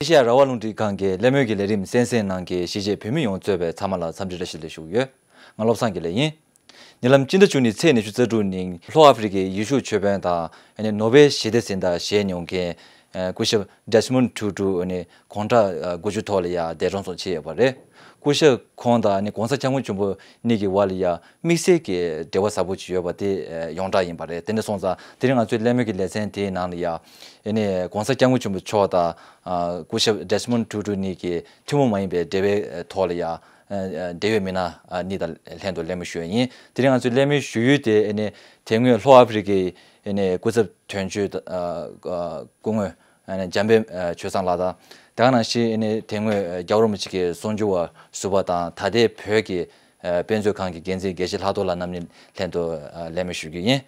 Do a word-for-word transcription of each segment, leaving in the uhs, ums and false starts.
ཨེ་ཤེ་ཡ་རང་དབང་རླུང་འཕྲིན་ཁང་གི་གླེང་མོལ་གྱི་ལས་རིམ་གསན་གཟིགས་གནང་མཁན་གཞིས་བྱེས་བོད་མི་ཡོངས་གཙོས་པའི་ཚང་མ་ལ་འཚམས་འདྲི་བཀྲ་ཤིས་བདེ་ལེགས་ཞུ་གི་ཡོད། ང་བློ་བཟང་དགེ་ལེགས་ཡིན། ཉེ་ལམ་སྤྱི་ཟླ་བཅུ་གཉིས་ཚེས་ཉི་ཤུ་རྩ་དྲུག་ཉིན་ལྷོ་ཨ་ཧྥེ་རི་ཀའི་ཡུལ་ཤུལ་ཆོས་དཔོན་དང་ནོ་བེལ་ཞི་བདེ་གཟེངས་རྟགས་བཞེས་མྱོང་མཁན་སྐུ་ཞབས་Desmond Tutu་ནི་དགུང་གྲངས་དགུ་བཅུ་ཐོག་ལ་ཡ་འདས་གྲོངས་སོང་ཆེད་ཡོད་པ་རེད། སྐུ་ཞབས་ཁོང་དང་ནི་༸གོང་ས་༸སྐྱབས་མགོན་ཆེན་པོ་གཉིས་ཀྱི་བར་ལ་ཡ་དམིགས་བསལ་གྱི་འབྲེལ་བ་ཟབ་པོ་ཅིག་ཡོད་པ་དེ་ཡོངས་གྲགས་ཡིན་པ་རེད། དེ་འདྲ་སོང་ཙང་དེ་རིང་ང་ཚོའི་གླེང་མོལ་གྱི་ལེ་ཚན་དེའི་ནང་ལ་ཡ་ནི་༸གོང་ས་༸སྐྱབས་མགོན་ཆེན་པོ་མཆོག་དང་སྐུ་ཞབས་Desmond Tutu་གཉིས་ཀྱི་ཐུན་མོང་མ་ཡིན་པའི་འབྲེལ་བའི་ཐོག་ལ་ཡ། འབྲེལ་ཡོད་མི་སྣ་གཉིས་དང་ལྷན་དུ་གླེང་མོལ་ཞུ་ཡ་ཡིན། དེ་རིང་ང་ཚོས་གླེང་མོལ་ཞུ་ཡུལ་དེ་ཨ་ནི་དེ་སྔོན་ལྷོ་ཨ་ཕི་རི་ཀའི་ཨ་ནི་སྐུ་ཚབ་དོན་གཅོད་སྐུ་ངོ་ཨ་ནི་འཇམ་དཔལ་ཆོས་བཟང་ལགས་དང་། དེ་ག་ནང་བཞིན་ཨ་ནི་དེ་སྔོན་རྒྱལ་བ་རིན་པོ་ཆེ་གི་གསུང་སྒྱུར་བ་ཟུར་པ་དང་ད་ལྟའི་བོད་ཀྱི་དཔེ་མཛོད་ཁང་གི་འགན་འཛིན་དགེ་བཤེས་ལྷག་རྡོར་ལགས་རྣམ་གཉིས་ལྷན་དུ་གླེང་མོལ་ཞུ་རྒྱུ་ཡིན།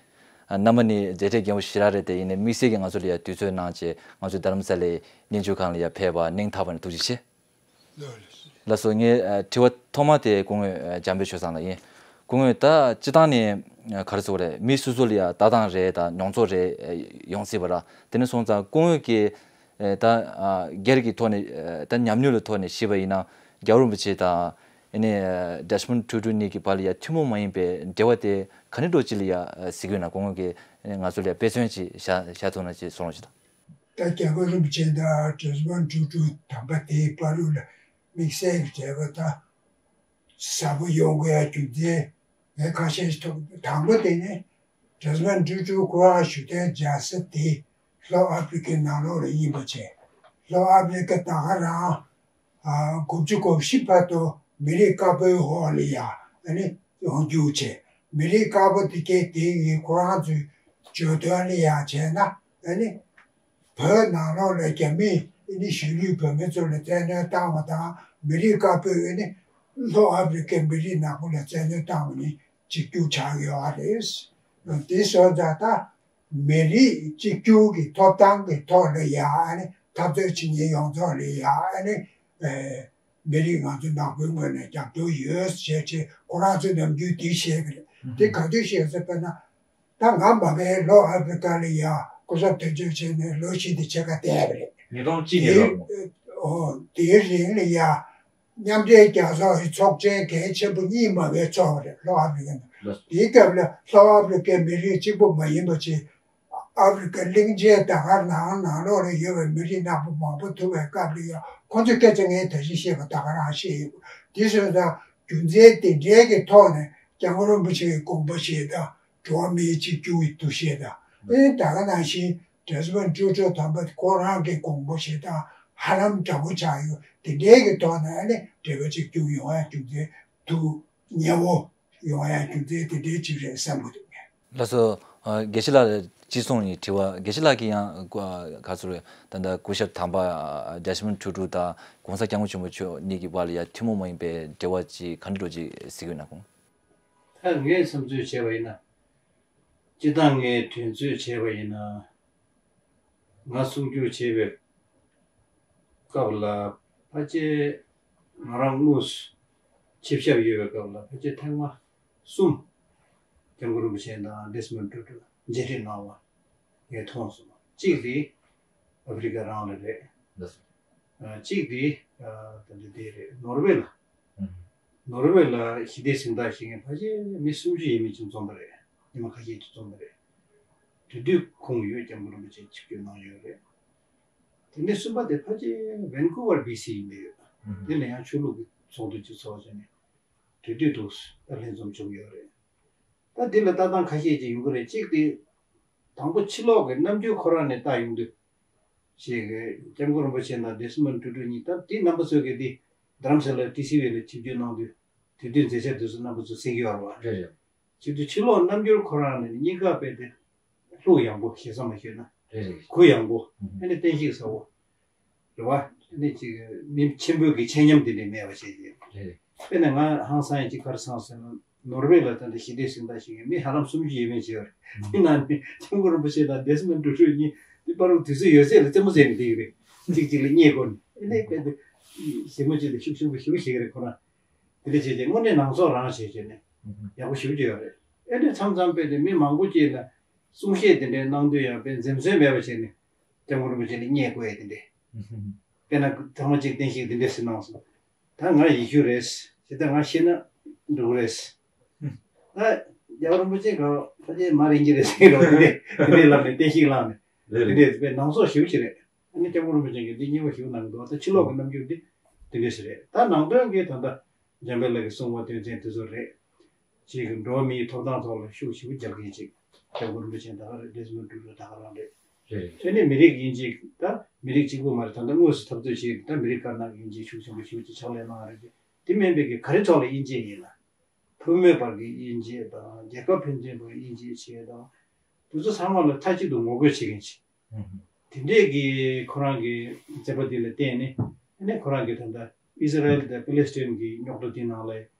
རྣམ་པ་གཉིས་མཛད་བྲེལ་རྒྱས་པོ་ཞེ་དྲག་རེད། དེ་ཡིན་ནའི་དམིགས་བསལ་གྱིས་ང་ཚོ་ལ་ཡ་དུས་ཚོད་གནང་བྱས་ང་ཚོའི་རྡ་རམ་ས་ལའི་གླིང་ཆུ་ཁང་ལ་ཡ་ཕེབས་པ་སྙིང་ཐག་པ་ནས་ཐུགས་རྗེ་ཆེ། ལགས་སོ། ངའི་དྲི་བ་ཐོག་མ་དེ་སྐུ་ངོ་འཇམ་དཔལ་ཆོས་བཟང་ལགས་ཡིན། སྐུ་ངོ་ད་སྤྱི་བཏང་ནས་ག་རེ་ཟེར་དགོས་རེད། མི་སོ་སོ་ལ་ཡ་ལྟ་སྟངས་རེད་ད་མྱོང་ཚོར་རེད་ཡོང་སྲིད་པ་ར། དེ་ནས་སོང་ཙང་སྐུ་ངོ་གིས་ད་སྒེར་གྱི་ཐོག་ནས་ད་ཉམས་མྱོང་ལ་ཐོག་ནས་ཞུས་པ་ཡིན་ན་རྒྱལ་བ་རིན་པོ་ཆེ་དང་ཨ་ནི་Desmond Tutu་གཉིས་ཀྱི་བར་ལ་ཡ་ཐུན་མོང་མ་ཡིན་པའི་འབྲེལ་བ་དེ་ག་འདྲ་འདྲ་ཅིག་ལ་ཡ་གཟིགས་ཀྱི་ཡོད་ན་སྐུ་ངོ་གིས་ང་ཚོ་ལ་ཡ་དཔེ་མཚོན་ཅིག་བཞག་བཞག་ཐུབ་ན་ཅིག་གསུང་རོགས་ཞུ་དང་། ད་རྒྱལ་བ་རིན་པོ་ཆེ་དང་Desmond་ཊུ་ཊུ་དམ་པ་དེའི་བར་ལ་དམིགས་བསལ་གྱི་འབྲེལ་བ་ད་ཟབ་པོ་ཡོང་དགོས་ཡ་རྒྱུ་མཚན་ངས་ཁ་ཤས་ཤིག་ཐོབ། དང་པོ་དེ་ནི་Desmond་ཊུ་ཊུ་ཁོ་རང་བཞུགས་གདན་འཇག་ས་དེ་ལྷོ་ཨ་ཕི་རི་ཀའི་ནང་ལོགས་ལ་ཡིན་པ་བྱས། ལྷོ་ཨ་ཕི་རི་ཀ་ད་ག་རང་དགུ་བཅུ་གོ་བཞི་བར་དུ་མི་རིགས་དཀར་པོའི་འོག་ལ་ཡ་ཨ་ནི་ཡོང་རྒྱུ་བྱས། མི་རིགས་དཀར་པོ་དེ་གའི་དེ་ཡི་ཁོ་རང་ཚོའི་བརྗོད་དོན་ལ་ཡ་བྱས་ན་ཨ་ནི་བོད་ནང་ལོགས་ལ་རྒྱ་མིས་ཨ་ནི་གཞིས་ལུས་བོད་མི་ཚོ་ལ་བཙན་གནོན་བཏང་བ་དང་མི་རིགས་དཀར་པོས་ཨ་ནི་ལྷོ་ཨ་ཕི་རི་ཀའི་མི་རིགས་ནག་པོ་ལ་བཙན་གནོན་བཏང་བ་ནི་གཅིག་གྱུར་ཆགས་ཡོད་རེད། དེ་སོང་ཙང་ད་མི་རིགས་གཅིག་གྱུར་གྱི་ཐོབ་ཐང་གི་ཐོག་ལ་ཡ་ཨ་ནི་འཐབ་རྩོད་བྱེད་མཁན་ཡོངས་རྫོགས་ལ་ཡ་ཨ་ནི་ཨེ་མི་རིགས་ང་ཚོ་ནག་པོའི་ངོས་ནས་རྒྱབ་སྐྱོར་ཡོད་ཟེར་བྱས་ཁོ་རང་ཚོས་ནམ་རྒྱུན་དེ་བཤད་ཀྱི་རེད། དེ་ག་དུས་བཤད་ཟེར་བ་ན་ད་ང་མ་གིའི་ལྷོ་ཨ་ཕི་རི་ཀ་ལ་ཡ་སྐུ་ཚབ་དོན་གཅོད་བྱས་ནས་ལོ་བཞི་དེ་ཕྱེད་ཀ་བསྡད་པ་རེད། ཉིས་སྟོང་གཅིག་ནས་ལོ་དེའི་རིང་ལ་ཡ་མཉམ་འབྲེལ་རྒྱལ་ཚོགས་ཀྱི་ཚོགས་ཆེན་གལ་ཆེན་པོ་གཉིས་མ་གིའི་ཚོགས་པ་རེད་ལྷོ་ཨ་ཕི་རི་ཀ་ནང་། དེའི་སྐབས་ལ་ལྷོ་ཨ་ཕི་རི་ཀའི་མི་རིགས་གཅིག་པུ་མ་ཡིན་པ་བྱས། ཨ་ཕི་རི་ཀ་གླིང་ཆེན་ད་ག་ནང་ནང་ལོགས་ལ་ཡོད་པའི་མི་རིགས་ནག་པོ་མང་པོ་ཐུག་པའི་སྐབས་ལ་ཡང་ཁོང་ཚོས་སྐད་ཆ་ངས་ད་གིན་བཤད་པ་ད་ག་རང་བཤད་ཡོད། དེ་སོང་ཙང་རྒྱུ་མཚན་དེ་འདྲའི་གི་ཐོག་ནས་སྐྱབས་མགོན་རིན་པོ་ཆེའི་དགོངས་པ་བཞེས་སྟངས་འགྲོ་བ་མིའི་གཅིག་གྱུར་གྱི་འདུ་ཤེས་དང་ཨེ་ད་ག་ནང་བཞིན་Desmond་ཊུ་ཊུ་དམ་པ་ཁོ་རང་གི་དགོངས་པ་བཞེས་སྟངས་ཧ་ལམ་འདྲ་པོ་ཆགས་ཡོད། དེ་འདྲའི་གི་ཐོག་ནས་ཨ་ནི་འབྲེལ་བ་གཅིག་གྱུར་ཡོང་ཡ་རྒྱུ་མཚན་འདུག་ཉེ་བོ་ཡོང་ཡ་རྒྱུ་མཚན་དེ་འདྲའི་ཅིག་རེད་བསམ་གྱི་འདུག་ངས། ལགས་སོ། ཨ་དགེ་བཤེས་ལགས་ལ་གཅིག་གསུང་ཡིན་དྲི་བ། དགེ་བཤེས་ལགས་ཀྱིས་ཡང་ཨ་ག་ཚོད་རེད་ད་ལྟ་སྐུ་ཞབས་དམ་པ་Desmond་ཊུ་ཊུ་དང་༸གོང་ས་༸སྐྱབས་མགོན་ཆེན་པོ་མཆོག་གཉིས་ཀྱི་བར་ལ་ཡ་ཐུན་མོང་མ་ཡིན་པའི་འབྲེལ་བ་ཅིག་ག་འདྲ་འདྲ་ཅིག་གཟིགས་ཡོད་ན་ཁོང་། ད་ངས་བསམ་ཚུལ་བྱས་པ་ཡིན་ན། སྤྱིར་བཏང་ངས་དྲན་ཚོད་བྱས་པ་ཡིན་ན། ང་གསུང་སྒྱུར་བྱས་པའི་སྐབས་ལ་ཕལ་ཆེར་ང་རང་དངོས་སུ་ཆིབས་ཞབས་ཡོད་པའི་སྐབས་ལ་ཕལ་ཆེར་ཐེངས་མ་གསུམ་སྐྱབས་མགོན་རིན་པོ་ཆེ་དང་Desmond་ཊུ་ཊུ་མཇལ་འཕྲད་གནང་བ་ངས་མཐོང་སོང་། གཅིག་དེ་ཨ་ཕི་རི་ཀ་རང་ལ་རེད། ལགས་སོ། ཨ་གཅིག་དེ་ཨ་ད་ལྟ་དེ་རེད་ནོར་ཝེ་ལ། ཨུམ། ནོར་ཝེ་ལ་ཞི་བདེ་གཟེངས་རྟགས་ཞིག་ངས་ཕལ་ཆེར་མི་སུམ་ཅུ་ཡས་མས་ཅིག་འཛོམས་པ་རེད། ཉི་མ་ཁ་ཤས་ཅིག་འཛོམས་པ་རེད། དེ་དུས་ཁོང་ཡོད་སྐྱབས་མགོན་རིན་པོ་ཆེ་ཆིབས་བསྒྱུར་གནང་ཡོད་རེད། དེ་ནས་གསུམ་པ་དེ་ཕལ་ཆེར་ཝན་ཀུ་ཝར་བྷི་སི་ཡིན་པས་ཡོད། ཨུམ། དེ་ལ་ཡང་ཆོས་ལུགས་ཀྱི་ཚོགས་འདུ་ཅིག་ཚོགས་བྱས་ནས་དེ་དུས་འདུག་ད་ལྷན་འཛོམས་བྱུང་ཡོད་རེད། ད་དེ་ལ་ལྟ་སྟངས་ཁ་ཤས་ཅིག་ཡོང་གི་རེད། གཅིག་དེ་དང་པོ་ཕྱི་ལོགས་ཀྱི་རྣམ་འགྱུར་ཁོ་རང་ནས་ལྟ་ཡོང་དུས། ཞེས་སྐྱབས་མགོན་རིན་པོ་ཆེ་དང་Desmond་Tutu་གཉིས་ད་དེ་རྣམ་པ་ཚོ་གིས་དེ་རྡ་རམ་ས་ལར་ཊི་སི་ཝི་ལ་ཆིབས་བསྒྱུར་གནང་དུས་དེ་དུས་མཛད་འཆར་དེ་ཚོ་རྣམ་པ་ཚོ་གཟིགས་ཡོད་རེད་བ། རེད་རེད། བྱེད་དུས་ཕྱི་ལོགས་རྣམ་འགྱུར་ཁོ་རང་ནས་སྙིང་ག་དཔེ་དེ་ལྷུག་ཡངས་པོ་ཞེ་ས་མ་ཤོད་ན། རེད་རེད། གུ་ཡངས་པོ། ཨ་ནི་བསྟན་བཤིག་ཚ་བོ། རེད་བ། ཨ་ནི་ཅིག་མི་ཆེན་པོའི་གི་ཆེ་མཉམ་དེ་འདྲ་མེད་པ་བྱས་ཏེ། རེད་རེད། དཔེར་ན་ང་ཧང་སང་ཡིན་ཅིག་ག་རེ་སང་ཟེར་ན། ནོར་ཝེ་ལ་ད་ལྟ་ཞི་བདེ་གཟེངས་རྟགས་ཞིག་ཡོད། མི་ཧ་ལམ་སུམ་ཅུ་ཡས་མས་བྱས་པ་རེད། དེ་ནང་ནས་སྐྱབས་མགོན་རིན་པོ་ཆེ་དང་Desmond་Tutu་གཉིས་དེ་བར་དུ་དུས་ཚོད་ཡོད་ཚད་ལ་རྩེད་མོ་རྩེ་ནས་བསྡད་ཡོད་རེད། གཅིག་གཅིག་ལ་བསྙད་བསྐུར་ནས་ཨེ་ནས་དཔེ་དེ་ཞེ་མོ་ཅིག་ལ་ཤུགས་ཆེན་པོ་ཞེ་པོ་ཞིག་རེད་ཁོ་རང་། དེ་འདྲ་བྱས་རྗེས་དངོས་གནས་ནང་སོག་རང་བྱས་བྱས་ནས་ཡག་པོ་ཞེ་པོ་ཅིག་ཡོད་རེད། ཨེ་འདྲ་མཚམས་མཚམས་དཔེ་དེ་མི་མང་པོ་ཅིག་ལ་གསུང་བཤད་དེ་འདྲའི་གནང་དུས་ཡང་དཔེ་འཛེམ་ཟོན་མེད་པ་བྱས་ནས་སྐྱབས་མགོན་རིན་པོ་ཆེ་ལ་བསྙད་བསྐུར་ཡས་དེ་འདྲས། དཔེར་ན་ཚང་མ་གཅིག་བསྟན་བཤིག་འདི་འདྲས་ཟེར་གནང་སོང་། ད་ང་ཡེ་ཤུ་རེད། ཇི་ལྟར་ང་ཤི་ན་འགྲོ་གི་རེད། ད་རྒྱལ་བ་རིན་པོ་ཆེ་ག་ཕ་ཆེ་མ་རིན་གྱི་རེད་ཟེར་རོ། དེ་འདྲས་དེ་འདྲས་ལབ་ནས་བསྟན་བཤིག་བསླངས་ནས། རེད་དེ་རེད། འདྲས་དཔེ་ནང་སོག་ཞེ་པོ་ཅིག་རེད། ཨ་ནི་སྐྱབས་མགོན་རིན་པོ་ཆེ་གིས་འདི་སྙན་པོ་ཞེ་པོ་གནང་གི་འདུག་ད་ཕྱི་ལོགས་ཀྱི་རྣམ་འགྱུར་འདི་དེ་འདྲས་ཞིག་རེད། ད་ནང་དོན་གྱི་ད་ལྟ་འཇམ་དཔལ་ལགས་ཀྱིས་གསུངས་པ་དོན་ཚན་དེ་ཚོ་རེད། ཅིག་གི་འགྲོ་བ་མིའི་ཐོབ་ཐང་ཐོག་ལ་ཤུགས་ཆེ་པོ་རྒྱག་མཁན་ཅིག་སྐྱབས་མགོན་རིན་པོ་ཆེ་ད་ག་རེད། ཌེ་སི་མོན་ཊུ་ཊུ་ད་ག་རང་རེད། རེད། དེ་ནས་མི་རིགས་དབྱེ་འབྱེད། ད་མི་རིགས་གཅིག་པུ་མ་རེད། ད་ལྟ་དངོས་སུ་འཐབ་རྩོད་བྱས་ད་མི་རིགས་དཀར་ནག་དབྱེ་འབྱེད་ཤུགས་ཆེན་པོ་ཞེ་པོ་ཅིག་ཕྱག་ལས་གནང་རེད། དེ་མིན་པའི་གི་ག་རེ་ཐོག་ལ་དབྱེ་འབྱེད་ཡིན་ན། ཕོ་མོའི་བར་གྱི་དབྱེ་འབྱེད་དང་རྒྱལ་ཁབ་ཕན་ཚུན་བར་དབྱེ་འབྱེད་བྱེད་ཡས་དང་། དེ་ཚོ་ཚང་མ་ལ་མཐའ་གཅིག་ཏུ་ངོ་རྒོལ་བྱེད་མཁན་ཅིག་ཨུ་ཧུ། དེ་འདྲས་ཀྱི་ཁོ་རང་གི་མཛད་པ་འདི་ལ་བརྟེན་ནས། ཨ་ནི་ཁོ་རང་གིས་ད་ལྟ་ཨི་སི་རལ་དང་པེ་ལེ་སི་ཐན་གྱི་རྙོག་དྲ་འདི་ནང་ལ་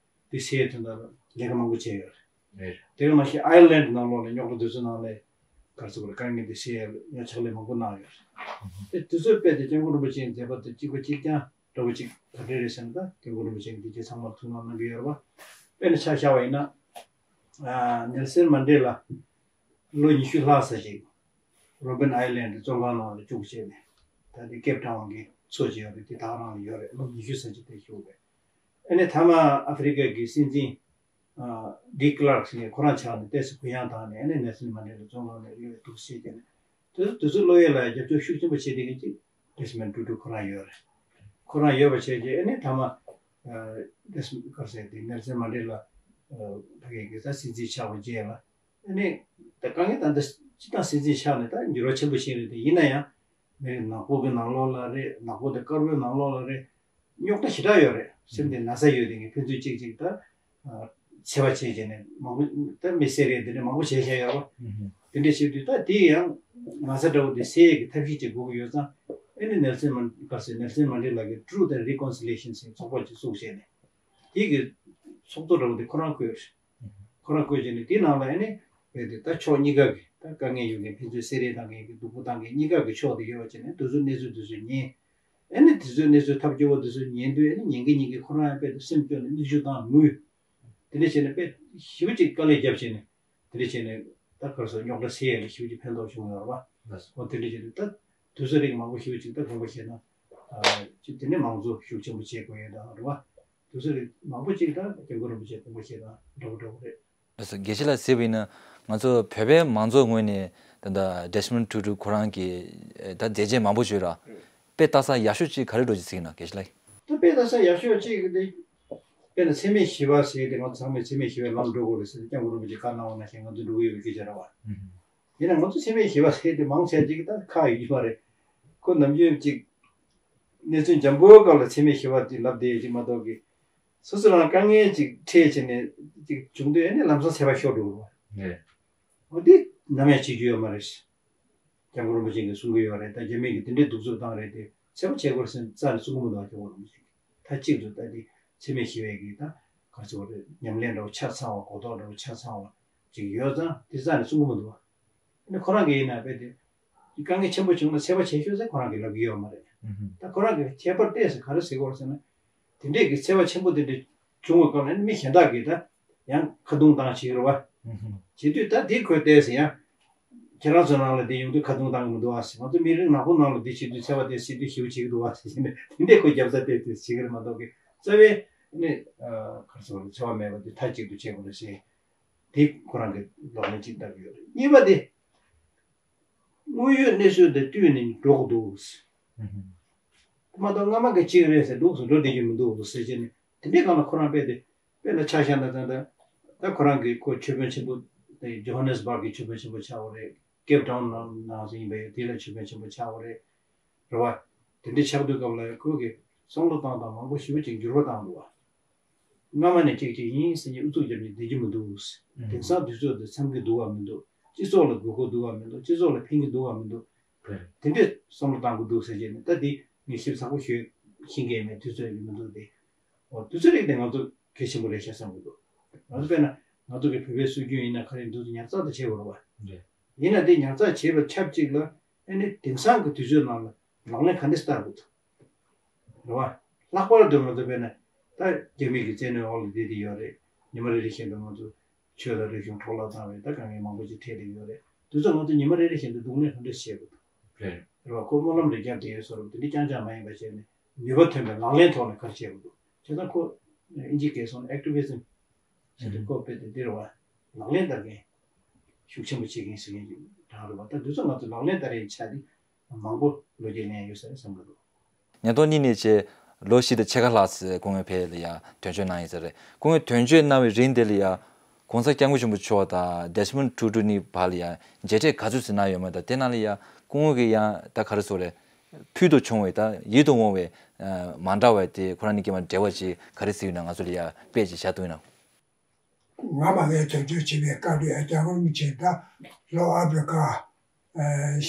འདི་སེལ་ཡས་དོན་དག་ལ་ལས་ཀ་མང་པོ་བྱས་ཡོད་རེད། རེད། དེ་ག་ནང་བཞིན་ཨའི་ལན་ནང་ལོགས་ལ་རྙོག་དྲ་དེ་ཚོ་ནང་ལ་ག་རེ་ཟེར་དགོས་རེད། དཀའ་ངལ་འདི་སེལ་ཡས་ལ་ཡང་ཕྱག་ལས་མང་པོ་གནང་ཡོད་རེད། ཨུ་ཧུ། དེ་དེ་ཚོ་དཔེ་དེ་སྐྱབས་མགོན་རིན་པོ་ཆེའི་མཛད་པ་དང་གཅིག་པ་གཅིག་རྐྱང་འདྲ་བོ་གཅིག་ག་འདྲས་རེད་ཟེར་ན། ད་སྐྱབས་མགོན་རིན་པོ་ཆེ་གིས་འདི་རྗེས་ཚང་མར་ཐུགས་སྣང་གནང་གི་ཡོད་རེད་པ། དཔེར་ན་ཆ་བཞག་པ་ཡིན་ན། ཨ། ནེལ་སན་མན་ཌེ་ལ་ལོ་ཉི་ཤུ་ལྷག་ཙམ་ཅིག་རོ་བིན་ཨའི་ལན་ཌི་བཙོན་ཁང་ནང་ལ་བཅུག་བྱས་ནས། ད་ལྟའི་ཀེབ་ཊའུན་གྱི་མཚོ་ཅིག་ཡོད་རེད། དེ་ད་ག་རང་ལ་ཡོད་རེད། ལོ་ཉི་ཤུ་ཙམ་ཅིག་དེ་བཞུགས་པས། ཨ་ནི་མཐའ་མ་ཨ་ཧྥེ་རི་ཀ་གི་སྲིད་འཛིན་ཨ། ཌི་ཀི་ལར་ཀི་ཟེར་མཁན་ཁོ་རང་ཆགས་ནས་ཏོག་ཙམ་གུ་ཡངས་བཏང་ནས། ཨ་ནི་ནེལ་སན་མན་ཌེ་ལ་བཙོན་ཁང་ནས་གློད་ཡས་འདུག་ཟེར་བྱས་ནས། དེ་དེ་ཚོའི་གློད་ཡས་ལ་རྒྱབ་སྐྱོར་ཤུགས་ཆེན་པོ་བྱེད་བསྡད་མཁན་ཅིག་ཌེ་སི་མོན་ཊུ་ཊུ་ཁོ་རང་ཡོད་རེད། ཁོ་རང་ཡོད་པ་བྱས་རྗེས། ཨ་ནི་མཐའ་མ་ཨ། ཌེ་སི་མོན་ཊུ་ཊུ་ཟེར་དེ་ནེལ་སན་མན་ཌེ་ལ་ཨ། ཕ་གི་གི་ད་སྲིད་འཛིན་ཆགས་པ་རྗེས་ལ། ཨ་ནི་ད་དཀའ་ངལ་ད་ལྟ་སྤྱི་བཏང་སྲིད་འཛིན་ཆགས་ནས་ད་འགྱུར་བ་ཆེན་པོ་ཕྱིན་རེད་དེ། ཡིན་ན་ཡང་། མི་རིགས་ནག་པོ་གི་ནང་ལོགས་ལ་རེད། ནག་པོ་དང་དཀར་པོའི་ནང་ལོགས་ལ་རེད། རྙོག་དྲ་ཞེ་དྲག་ཡོད་རེད། སེམས་དེ་ན་ཚ་ཡོད་དེ་ངས་ཕན་ཚུན་གཅིག་གཅིག་ད་འཚེ་བ་བྱས་བྱས་ནས་མང་པོ་ད་མི་བསད་རེས་དེ་འདྲ་མང་པོ་བྱས་བཞག་ཡོད་རེད། དེ་འདྲ་བྱེད་དུས་ད་དེ་ཡང་ན་ཚ་འདྲ་བོ་དེ་སེལ་ཡས་ཀྱི་ཐབས་ཤེས་ཅིག་དགོས་ཀྱི་ཡོད་ཙང་། ཨ་ནི་ནེལ་སན་མན་ག་ཟེར་ནེལ་སན་མན་ཌེ་ལ་གི་Truth and Reconciliation ཟེར་ཚོགས་པ་ཅིག་བཙུགས་བྱས་ནས། དེ་གི་ཚོགས་གཙོ་འདྲ་བོ་དེ་ཁོ་རང་བསྐོས་རེད། ཁོ་རང་བསྐོས་བྱས་ནས་དེའི་ནང་ལ་ཨ་ནི་རྦད་དེ་ད་ཕྱོགས་གཉིས་ཀ་གི་ད་དཀའ་ངལ་ཡོད་མཁན། ཕན་ཚུན་བསད་རེས་བཏང་མཁན་གྱི། སྡུག་པོ་བཏང་མཁན་གཉིས་ཀ་གི་ཕྱོགས་དེ་ཡོད་པ་བྱས་ནས། དེ་ཚོའི་གནས་ཚུལ་དེ་ཚོ་ཉན། ཨ་ནི་དེ་ཚོའི་གནས་ཚུལ་ཐབས་སྐྱོ་བོ་དེ་ཚོ་ཉན་དུས། ཨ་ནི་ཉན་གྱིན་ཉན་གྱིན་ཁོ་རང་ཡང་རྦད་དེ་སེམས་སྐྱོ་ནས་མིག་ཆུ་བཏང་ངུས། དེ་འདྲ་བྱས་ནས་དཔེ་ཞེ་པོ་ཅིག་དཀའ་ལས་བརྒྱབ་བྱས་ནས། དེ་འདྲ་བྱས་ནས་ད་ག་རེ་ཟེར། རྙོག་དྲ་སེལ་ཡས་ལ་ཞེ་པོ་ཅིག་ཕན་ཐོགས་བྱུང་ཡོད་རེད་པ། ལགས་སོ། འོ་དེ་འདྲ་བྱས་ནས་ད་དུས་ཚོད་རིང་མང་པོ་ཞེ་པོ་ཅིག་ད་དགོངས་པ་བཞེས་ན། ཨ། ཅིག་དེ་ནས་མང་གཙོ་ཤུགས་ཆེན་པོ་བྱེད་དགོས་ཡས་དང་རེད་པ། དུས་ཚོད་རིང་མང་པོ་ཅིག་ད་སྐྱབས་མགོན་རིན་པོ་ཆེ་དགོངས་པ་བཞེས་དང་འདྲ་པོ་འདྲ་པོ་རེད། ལགས་སོ། དགེ་བཤེས་ལགས་ཟེར་བ་ཡིན་ན། ང་ཚོ་བོད་པའི་མང་ཚོགས་ངོས་ནས་ད་ལྟ་ཌེ་སི་མོན་ཊུ་ཊུ་ཁོ་རང་གི་ད་མཛད་རྗེས་མང་པོ་ཡོད་ར། དཔེ་ལྟ་ས་ཡག་ཤོས་ཅིག་ག་རེ་འདྲ་ཅིག་གཟིགས་ན། དགེ་བཤེས་ལགས། ད་དཔེ་ལྟ་ས་ཡག་ཤོས་ཅིག་དེ། དཔེར་ན་འཚེ་མེད་ཞི་བ་ཟེར་དེ། ང་ཚོ་ཚང་མས་འཚེ་མེད་ཞི་བའི་ལམ་འགྲོ་དགོས་རེད་ཟེར་ཏེ་སྐྱབས་མགོན་རིན་པོ་ཆེས་བཀའ་གནང་བ་ནང་བཞིན་ང་ཚོ་འགྲོ་གི་ཡོད་པའི་སྐད་ཆ་རེད་པ། ཡིན་ན་ང་ཚོ་འཚེ་མེད་ཞི་བ་ཟེར་དེ་མང་ཆེ་ཅིག་ད་ཁག་ཡོད་ཀྱི་མ་རེད། ཁོ་ནམ་རྒྱུན་ཅིག་གནས་ཚུལ་འཇམ་པོའི་སྐབས་ལ་འཚེ་མེད་ཞི་བ་དེ་ལབ་བསྡད་ཅིག་མ་གཏོགས་ཀྱི། སོ་སོ་རང་དཀའ་ངལ་ཅིག་འཕྲད་བྱས་ནས་ཅིག་བྱུང་དུས། ཨ་ནི་ལམ་སང་འཚེ་བ་ཤོར་འགྲོ་གི་རེད་པ། འོ་དེ་ནམ་ཡང་བྱེད་རྒྱུ་ཡོད་མ་རེད། སྐྱབས་མགོན་རིན་པོ་ཆེ་གིས་གསུང་གི་ཡོད་རེད། ད་རྒྱ་མི་གིས་དེ་འདྲའི་གདུག་རྩུབ་བཏང་རེད་དེ། འཚེ་བ་བྱེད་དགོས་རེད་ཟེར་རྩ་ནས་གསུང་གི་མི་འདུག་སྐྱབས་མགོན་རིན་པོ་ཆེ་གིས། མཐའ་གཅིག་ཏུ་ད་དེ་འཚེ་མེད་ཞི་བའི་གི་ད་ག་རེ་ཟེར་དགོས་རེད། ཉམས་ལེན་འདྲ་བོ་ཆ་ཚང་བ། གོ་རྟོགས་འདྲ་བོ་ཆ་ཚང་བ་ཅིག་ཡོད་ཙང་དེ་རྩ་ནས་གསུང་གི་མི་འདུག་ཨ་ནི་ཁོ་རང་གིས་ཡིན་ན་རྦད་དེ་དཀའ་ངལ་ཆེན་པོ་བྱུང་ན་འཚེ་བ་བྱེད་ཤོག་ཟེར་ཁོ་རང་གིས་ལབ་ཀྱི་ཡོད་མ་རེད། ད་ཁོ་རང་གིས་ཁྱད་པར་ཏོག་ཙམ་ག་རེ་ཟེར་དགོས་རེད་ཟེར་ན། དེ་འདྲས་ཀྱི་འཚེ་བ་ཆེན་པོ་དེ་འདྲ་བྱུང་བའི་སྐབས་ལ་ནི་མི་གཞན་དག་གིས་ད་ཡང་ཁ་རྡུང་བཏང་བྱེད་ཀྱི་རེད་པ། བྱེད་དུས་ད་དེ་ཁོས་ཏོག་ཙམ་ཡང་། ཁྱེད་རང་ཚོའི་ནང་ལ་དེ་ཡོང་དུས་ཁ་རྡུང་བཏང་གི་མི་འདུག་པ་ཟེར། ང་ཚོ་མི་རིགས་ནག་པོ་ནང་ལ་དེ་བྱེད་དུས་འཚེ་བ་དེ་བྱེད་དུས་ཞེ་པོ་བྱེད་ཀྱི་འདུག་པ་ཟེར་ནས། དེ་འདྲས་ཁོས་རྒྱབ་རྩ་ཏོག་ཙམ་བྱེད་ཀྱི་རེད་མ་གཏོགས་ཀྱི། རྩ་བའི་ནི་ག་རེ་ཟེར་དགོས་རེད། འཚེ་བ་མེད་པ་དེ་མཐའ་གཅིག་ཏུ་བྱེད་དགོས་རེད་ཟེར། དེ་ཁོ་རང་གིས་ལབ་ནས་ཅིག་ལབ་ཀྱི་ཡོད་རེད། གཉིས་པ་དེ། དངོས་ཡོད་གནས་ཚུལ་དང་བསྟུན་ནས་འགྲོ་གི་འདུག་མ་གཏོགས་སྔ་མ་གི་གཅིག་རེད་ཟེར་འདུག་སེ་འགྲོ་བསྡད་རྒྱུ་མི་འདུག་ཟེར་བྱས་ནས། དེ་འདྲའི་སྒང་ལ་ཁོ་རང་རྦད་དེ། དཔེར་ན་ཆ་བཞག་ན་ད་ལྟ་ད་ཁོ་རང་གི་ཁོ་ཆོས་དཔོན་ཆེན་པོ་དེ་ཇོ་ཧན་ནེ་སི་བྷག་གི་ཆོས་དཔོན་ཆེན་པོ་ཆགས་པ་རེད། ཀེབ་ཊའུན་ནང་ནང་ཚོ་ཡིན་པ་ཡོད། དེ་ལ་ཆོས་དཔོན་ཆེན་པོ་ཆགས་པ་རེད། རེད་བ། དེ་འདྲའི་ཆགས་དུས་སྐབས་ལ་ཁོ་གིས་བསམ་བློ་བཏང་སྟངས་མང་པོ་ཞེ་པོ་ཅིག་འགྱུར་བ་བཏང་འདུག་བ། སྔ་མ་ནས་གཅིག་གཅིག་ཡིན་ཟེར་ནས་ཨུ་ཚུགས་བརྒྱབ་ནས་བསྡད་ཀྱི་མི་འདུག་དེང་སང་དུས་ཚོད་འདི་འཚམ་གྱི་འདུག་བ་མི་འདུག་སྤྱི་ཚོགས་ལ་དགོས་མཁོ་འདུག་བ་མི་འདུག་སྤྱི་ཚོགས་ལ་ཕན་གྱི་འདུག་བ་མི་འདུག་དེ་འདྲས་བསམ་བློ་བཏང་དགོས་འདུག་ཟེར་བྱས་ནས། ད་འདི་ངས་ཞིབ་ཚགས་པོ་ཞུ་ཤེས་ཀྱི་མེད། དུས་ཚོད་ཡོད་མི་འདུག་སྟེ། འོ་དུས་ཚོད་རིག་དེ་ང་ཚོ་གལ་ཆེན་པོ་རེད་ཤག་བསམ་གྱི་འདུག་ང་ཚོ་དཔེར་ན་ང་ཚོ་གི་བོད་པའི་སྲོལ་རྒྱུན་ཡིན་ན་ག་རེ་འདུག་ཉར་ཚགས་དེ་བྱེད་དགོས་རེད་བ། ཡིན་ན་དེ་ཉར་ཚགས་བྱེད་པ་ཆབས་ཅིག་ལ། ཨ་ནི་དེང་སང་གི་དུས་ཚོད་ནང་ལ་ལག་ལེན་ག་འདྲས་བསྟར་དགོས་འདུག་རེད་བ། ལྷག་པར་དུ་ང་ཚོ་དཔེར་ན་ད་རྒྱ་མི་གི་བཙན་གནོན་འོག་ལ་བསྡད་དེ་ཡོད་རེད། ཉི་མ་རེ་རེ་བཞིན་དུ་ང་ཚོ་ཆོས་དང་རིག་གཞུང་འཕྲོ་བརླག་བཏང་བའི་ད་དཀའ་ངལ་མང་པོ་ཅིག་འཕྲད་བསྡད་ཡོད་རེད། དེ་ཚོ་ང་ཚོ་ཉི་མ་རེ་རེ་བཞིན་དུ་སྡུག་བསྔལ་ག་འདྲས་བྱེད་དགོས་འདུག་རེད། རེད་བ། ཁོ་སྨོན་ལམ་རེ་བརྒྱབ་བསྡད་ཡོད་བཟོ་འདྲ་པོ་དེ་འདྲ་རྐྱང་རྐྱང་མ་ཡིན་པ་བྱས་ནས་ནུས་པ་ཐོན་པའི་ལག་ལེན་ཐོག་ནས་ག་རེ་བྱས་པ་འདུག་བྱས་ཙང་ཁོ་ཨིན་ཇིའི་སྐད་སོང་ནས་ཨེག་ཊི་བི་ཛམ་ཟེར་དུས་ཁོ་དཔེ་དེ་འདི་རེད་བ། ལག་ལེན་བསྟར་མཁན་ཤུགས་ཆེན་པོ་བྱེད་མཁན་ཟེར་མཁན་གྱི་གྲངས་རེད་བ། ད་འདི་ཚོ་ང་ཚོ་ལག་ལེན་བསྟར་ཡའི་ཆ་དེ་མང་པོ་ལོ་རྒྱུས་ལེན་ཡོད་ས་རེད་བསམ་གྱི་འདུག་ཉིས་སྟོང་གཉིས་ནས་བྱས་ལོ་བཞི་དང་ཕྱེད་ཀ་ལྷག་ཙམ་སྐུ་ངོ་ཕེབས་ལ་ཡ་དོན་གཅོད་གནང་ཡིན་ས་རེད། སྐུ་ངོས་དོན་གཅོད་གནང་བའི་རིང་དེ་ལ་ཡ་༸གོང་ས་༸སྐྱབས་མགོན་ཆེན་པོ་མཆོག་དང་ཌེ་སི་མོན་ཊུ་ཊུ་གཉིས་བར་ལ་ཡ་མཇལ་འཕྲད་ག་ཚོད་ཙམ་གནང་ཡོད་མེད་དང་། དེ་ནང་ལ་ཡ་སྐུ་ངོ་གིས་ཡང་ད་ག་རེ་ཟེར་དགོས་རེད། ཕུལ་དུ་བྱུང་བའི་ད་ཡིད་དུ་འོང་བའི་མ་འདྲ་བའི་དེ་ཁོ་རང་གཉིས་ཀྱི་མ་འབྲེལ་བ་ཅིག་ག་རེ་ཟེར་ཡོད་ན་ང་ཚོ་ལ་ཡ་དཔེ་ཅིག་བཞག་ཐུབ་ཡོད་ན། ང་མ་གིར་དོན་གཅོད་བྱེད་པའི་སྐབས་ལ་ཡ་རྒྱལ་བ་རིན་པོ་ཆེ་ད་ལྷོ་ཨ་ཕི་རི་ཀ་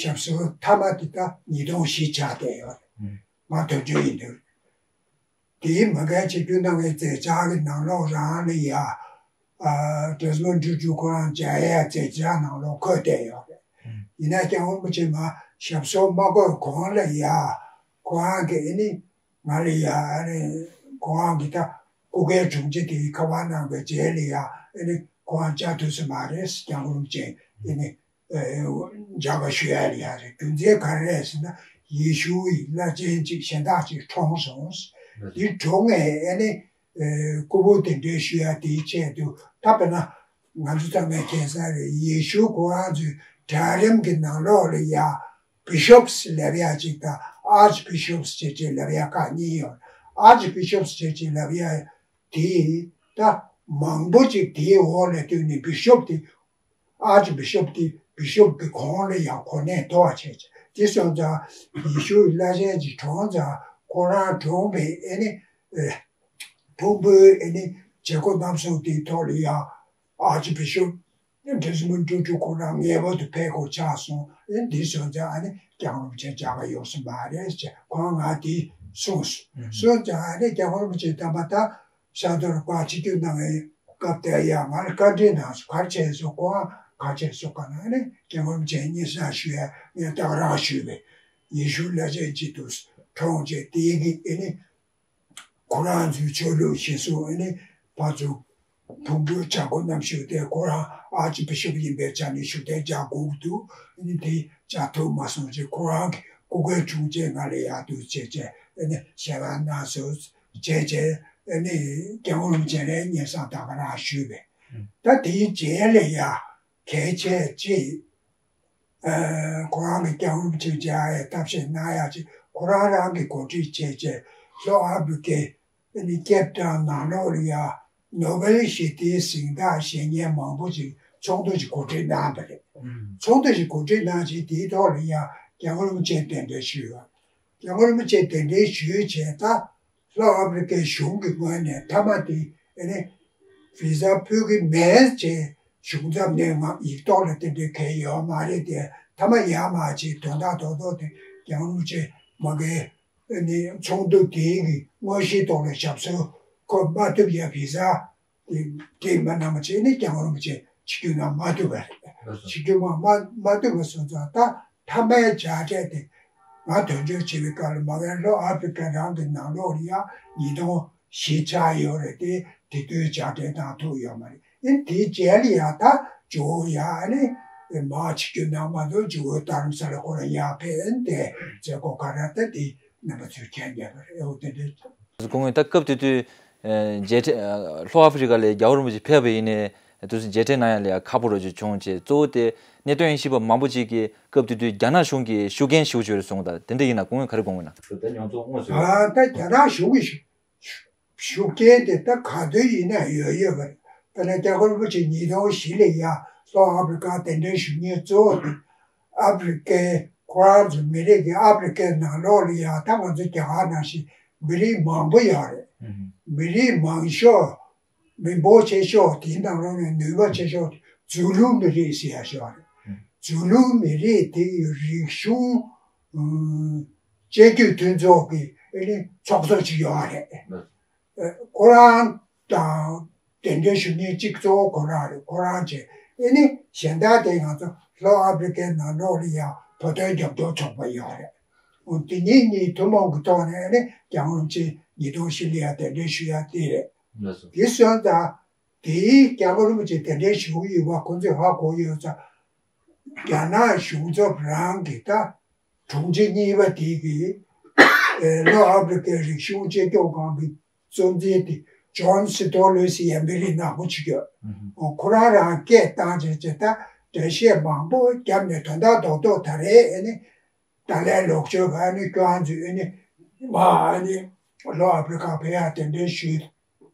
ཞབས་སོར་མཐའ་མ་དེ་ད་ཉིས་སྟོང་བཞི་ཆགས་བསྡད་ཡོད་རེད། ང་དོན་གཅོད་ཡིན་དུས། དེའི་མ་གིར་ཆིབས་བསྒྱུར་གནང་བའི་མཛད་འཆར་གྱི་ནང་ལོགས་རང་ལ་ཡ། ཨ་ཌེ་སི་མོན་ཊུ་ཊུ་ཁོ་རང་མཇལ་ཡའི་མཛད་འཆར་ནང་ལོགས་འཁོད་བསྡད་ཡོད་རེད། ཡིན་ན་རྒྱལ་བ་རིན་པོ་ཆེ་མར་ཞབས་སོར་མ་བཀོད་གོང་ལ་ཡ། ཁོ་རང་གིས་ཨ་ནི་ང་ལ་ཡ་ཨ་ནི་ཁོ་རང་གི་ད་སྐུ་སྒེར་དྲུང་ཆེ་དེའི་ཁ་པར་གནང་བའི་རྗེས་ལ་ཡ་ཨ་ནི་ཁོ་རང་བཅར་ཐུབ་ས་མ་རེད། རྒྱལ་བ་རིན་པོ་ཆེ་ཨ་ནི། མཇལ་ཁ་ཞུ་ཡ་ལ་ཡ་རེད། རྒྱུ་མཚན་ག་རེ་རེད་ཟེར་ན་ཡེ་ཤུ་ཡི་བླ་ཆེན་གཅིག་གཞན་དག་ཅིག་གྲོངས་སོང་། འདི་གྲོངས་ངས་ཨ་ནི་སྐུ་ཕུང་གདན་འདྲེན་ཞུ་ཡ་དེའི་ཆེད་དུ་ད་དཔེར་ན་ང་ཚོ་ཚང་མས་མཁྱེན་གསལ་རེད། ཡེ་ཤུ་ཁོ་རང་ཚོའི་གྲལ་རིམ་གྱི་ནང་ལོགས་ལ་ཡ་བི་ཤོབ་སི་ལབ་ཡ་གཅིག་དང་ཨར་ཅི་བི་ཤོབ་སི་བྱས་བྱས་ལབ་ཡ་ཁག་གཉིས་ཡོད། ཨར་ཅི་བི་ཤོབ་སི་བྱས་བྱས་ལབ་ཡ་དེ་ད་མང་པོ་ཅིག་དེའི་འོག་ལ་བསྡུས་ནས་བི་ཤོབ་དེ། ཨར་ཅི་བི་ཤོབ་དེ་བི་ཤོབ་ཀྱི་གོང་ལ་ཡང་གོ་གནས་མཐོ་བ་བྱས། དེ་སོང་ཙང་ཡེ་ཤུའི་བླ་ཆེན་གྱི་གྲོངས་ཙང་ཁོ་རང་གྲོངས་པའི་ཨེ་ནི་ཕུང་པོའི་ཨེ་ནི་བྱེད་སྒོ་རྣམ་གསུམ་དེའི་ཐོག་ལ་ཡང་ཨར་ཅི་བི་ཤོབ་ཌེ་སི་མོན་ཊུ་ཊུ་ཁོ་རང་ངེས་པར་དུ་ཕེབས་དགོས་ཆགས་སོང་། ཨེ་འདི་སོང་ཙང་ཨ་ནི་རྒྱལ་བ་རིན་པོ་ཆེ་མཇལ་ཁ་ཡོང་ས་མ་རེད་ཅེས་ཁོང་ང་དེ་གསུངས་སོང་། སོང་ཙང་ཨ་ནི་རྒྱལ་བ་རིན་པོ་ཆེ་ད་མ་ད། ཤར་རྡོ་རུ་ཁག་ཆིབས་བསྒྱུར་གནང་བའི་སྐབས་དེར་ཡང་ང་ལ་བཀའ་འདྲི་གནང་སོང་། ག་རེ་བྱས་སོང་། ཁོ་རང་ག་རེ་བྱས་སོང་ག་ན་ནི་རྒྱལ་བ་རིན་པོ་ཆེ་སྙན་སེང་ཞུ་ཡ་ངས་ད་ག་རང་ཞུས་པས། ཡེ་ཤུ་བླ་ཆེན་གཅིག་ཏུ་གྲོངས་རྗེས་དེའི་གི་ཨེ་ནི་ཁོ་རང་ཚོའི་ཆོས་ལུགས་གཞིར་བཟུང་ཨེ་ནི་ཕར་ཚུར་ཕུང་པོའི་བྱ་སྒོ་རྣམས་ཞུགས་ཏེ་ཁོ་རང་ཨར་ཅི་བི་ཤོབ་ཡིན་པའི་ཆ་ནས་ཞུགས་ཏེ་མཇལ་དགོས་ཀྱི་འདུག་ཨེ་ནི་དེ་མཇལ་ཐུབ་མ་སོང་རྗེས་ཁོ་རང་གི་སྐུ་སྒེར་དྲུང་ཆེ་ང་ལ་ཡར་དུ་བྱས་རྗེས་ཨེ་ནི་ཞལ་པར་གནང་སོང་། བྱས་རྗེས་ཨ་ནི་རྒྱལ་བ་རིན་པོ་ཆེ་ལ་སྙན་སེང་ད་ག་རང་ཞུས་པས། ད་དེའི་རྗེས་ལ་ཡ་གལ་ཆེ་ཅིག་ཨ་ཁོ་རང་གི་རྒྱལ་བ་རིན་པོ་ཆེ་མཇལ་ཡའི་ཐབས་ཤེས་གནང་ཡ་ཅིག་ཁོ་རང་རང་གི་གོ་སྒྲིག་བྱས་རྗེས་ལྷོ་ཨ་ཕི་རི་ཀའི་ཨ་ནི་ཀེབ་ཊའུན་ནང་ལོགས་ལ་ཡ་ནོ་བེལ་ཞི་བདེའི་གཟེངས་རྟགས་བཞེས་མཁན་མང་པོ་ཅིག་ཚོགས་འདུ་ཞིག་གོ་སྒྲིག་གནང་བ་རེད། ཚོགས་འདུ་ཞིག་གོ་སྒྲིག་གནང་རྗེས་དེའི་ཐོག་ལ་ཡ་རྒྱལ་བ་རིན་པོ་ཆེ་གདན་འདྲེན་ཞུས་ཡོད། རྒྱལ་བ་རིན་པོ་ཆེ་གདན་འདྲེན་ཞུས་བྱས་ད་ལྷོ་ཨ་ཕི་རི་ཀའི་གཞུང་གི་ངོས་ནས་མཐའ་མ་དེ་ཨེ་ནི་བི་ཟ་ཕུལ་གི་མེད་ཅེས་གཞུང་ཚབ་ནས་ང་ཡིག་ཐོག་ལ་དེ་འདྲའི་གལ་ཡོད་མ་རེད་དེ། མཐའ་མ་ཡར་མར་ཅིག་དོན་དག་རྡོག་རྡོག་དེ་རྒྱལ་བ་རིན་པོ་ཆེ་མ་གིའི་ཨེ་ནི་ཚོགས་འདུ་དེའི་གི་དངོས་གཞིའི་ཐོག་ལ་ཞབས་སོར་འཁོད་མ་ཐུབ་ཡ་བི་ཟ་དེ་དེ་མ་གནང་བ་བྱས་ནས་རྒྱལ་བ་རིན་པོ་ཆེ་ཆིབས་བསྒྱུར་གནང་མ་ཐུབ་པ་རེད། ཆིབས་བསྒྱུར་མ་མ་མ་ཐུབ་པ་སོང་ཙང་ད་མཐའ་མའི་མཇལ་འཕྲད་དེ་ང་དོན་གཅོད་བྱེད་པའི་སྐབས་ལ་མ་གིར་ལྷོ་ཨ་ཕི་རི་ཀ་རང་གི་ནང་ལོགས་ལ་ཡ་ཉིས་སྟོང་བཞི་ཆགས་ཡོད་རེད་དེ། དེ་དུས་མཇལ་འཕྲད་གནང་ཐུབ་ཡོད་མ་རེད། ཨེ་དེའི་རྗེས་ལ་ཡ་ད་ཇོ་བོ་ཡ་ཨ་ནི་མར་ཆིབས་བསྒྱུར་གནང་མ་ཐུབ་ཇོ་བོ་རྡ་རམ་ས་ལ་ཁོ་རང་ཡར་ཕེབས། ཨེ་དེ་མཛད་སྒོ་ག་རེ་ད་དེ་རྣམ་པ་ཚོས་མཁྱེན་ཡོད་པ་རེད། ཨེ་འོ་དེ་འདྲའི། སྐུ་ངོ་ད་སྐབས་དེ་དུས་ཨ་མཇལ་འཕྲད་ཨ་ལྷོ་ཨ་ཕི་རི་ཀ་ལ་རྒྱལ་བ་རིན་པོ་ཆེ་ཕེབས་པ་ཡིན་ནའི་དུས་སུ་མཇལ་འཕྲད་གནང་ཡ་ལ་ཡ་ཁག་པོ་རོ་ཅིག་བྱུང་བྱས། གཙོ་བོ་དེ་གནད་དོན་དབྱེ་ཞིབ་པ་མང་པོ་ཅིག་གིས་སྐབས་དེ་དུས་རྒྱ་ནག་གཞུང་གིས་ཤུགས་རྐྱེན་ཞེ་པོ་ཅིག་ཡོད་རེད་གསུངས། ད་དེ་འདྲ་ཡིན་ན་སྐུ་ངོས་ག་རེ་དགོངས་ཡོད་ན། ད་ཉོ་ཚོང་དངོས་སུ་ཡོད། ཨ་ད་རྒྱ་ནག་གཞུང་གི་ཤུགས་རྐྱེན་དེ་ད་ག་དུས་ཡིན་ན་ཡོད་ཡོད་པ་རེད། དཔེར་ན་རྒྱལ་བ་རིན་པོ་ཆེ་ཉིས་སྟོང་བཞི་ལ་ཡ་ལྷོ་ཨ་ཕི་རི་ཀ་གདན་འདྲེན་ཞུ་མཁན་གཙོ་བོ་དེ་ཨ་ཕི་རི་ཀའི་ཁོ་རང་ཚོ་མི་རིགས་ཀྱི་ཨ་ཕི་རི་ཀའི་ནང་ལོགས་ལ་ཡ་ད་ང་ཚོ་རྒྱ་གར་ནང་བཞིན་མི་རིགས་མང་པོ་ཡོད་རེད། མི་རིགས་མང་ཤོས་མི་འབོར་ཆེ་ཤོས་དེའི་ནང་ལོགས་ནས་ནུས་པ་ཆེ་ཤོས་དེ་ཛུ་ལུ་མི་རིགས་ཟེར་ཡ་ཤོས་རེད། ཛུ་ལུ་མི་རིགས་དེ་ཡི་རིག་གཞུང་ཨུམ་སྤྱི་རྒྱུད་མཐུན་ཚོགས་ཀྱི་ཨེ་ནི་ཚོགས་གཙོ་ཅིག་ཡོད་རེད། ཨེ་ཁོ་རང་དང་གདན་འདྲེན་ཞུ་མཁན་གཅིག་གཙོ་བོ་ཁོ་རང་རེད། ཁོ་རང་བྱས་ཨེ་ནི་གཞན་དག་དེ་ང་ཚོ་ལྷོ་ཨ་ཕི་རི་ཀའི་ནང་ལོགས་ལ་ཡང་བོད་དོན་རྒྱབ་སྐྱོར་ཚོགས་པ་ཡོད་རེད། འོ་དེ་གཉིས་གཉིས་ཐུན་མོང་གི་ཐོག་ནས་ཨེ་ནི་རྒྱལ་བ་རིན་པོ་ཆེ་ཉིས་སྟོང་བཞི་ལ་ཡང་གདན་འདྲེན་ཞུ་ཡ་དེ་རེད། ལགས་སོ། དེ་སོང་ཙང་དེའི་རྒྱལ་བ་རིན་པོ་ཆེ་གདན་འདྲེན་ཞུ་གི་ཡོད་པ་ཁོང་ཚོས་ཧ་གོ་ཡོད་ཙང་། རྒྱ་ནག་གཞུང་ཚབ་རང་གིས་ད་ དྲུང་ཆེ་གཉིས་པ་དེ་གིས་ལྷོ་ཨ་ཕི་རི་ཀའི་རིག་གཞུང་གཅེས་སྐྱོང་ཁང་གི་གཙོ་འཛིན་དེ་ཇོན་སི་ཏོ་ལུ་སི་ཡ་མི་རིགས་ནག་པོ་ཅིག་ཡོད། ཁོ་རང་རང་སྐད་བཏང་བྱས་བྱས་ད་འགྲེལ་བཤད་མང་པོ་བརྒྱབ་ནས་དོན་དག་རྡོག་རྡོག་ད་རེས་ཨ་ནི་ཏཱ་ལའི་ལོག་སྤྱོད་ཀྱི་ཨ་ནི་སྐྱོན་ཚུལ་ཨ་ནི་མ་ཨ་ནི་ལྷོ་ཨ་ཕི་རི་ཀ་ཕེབས་ཡག་དེ་འདྲའི་ཞུས།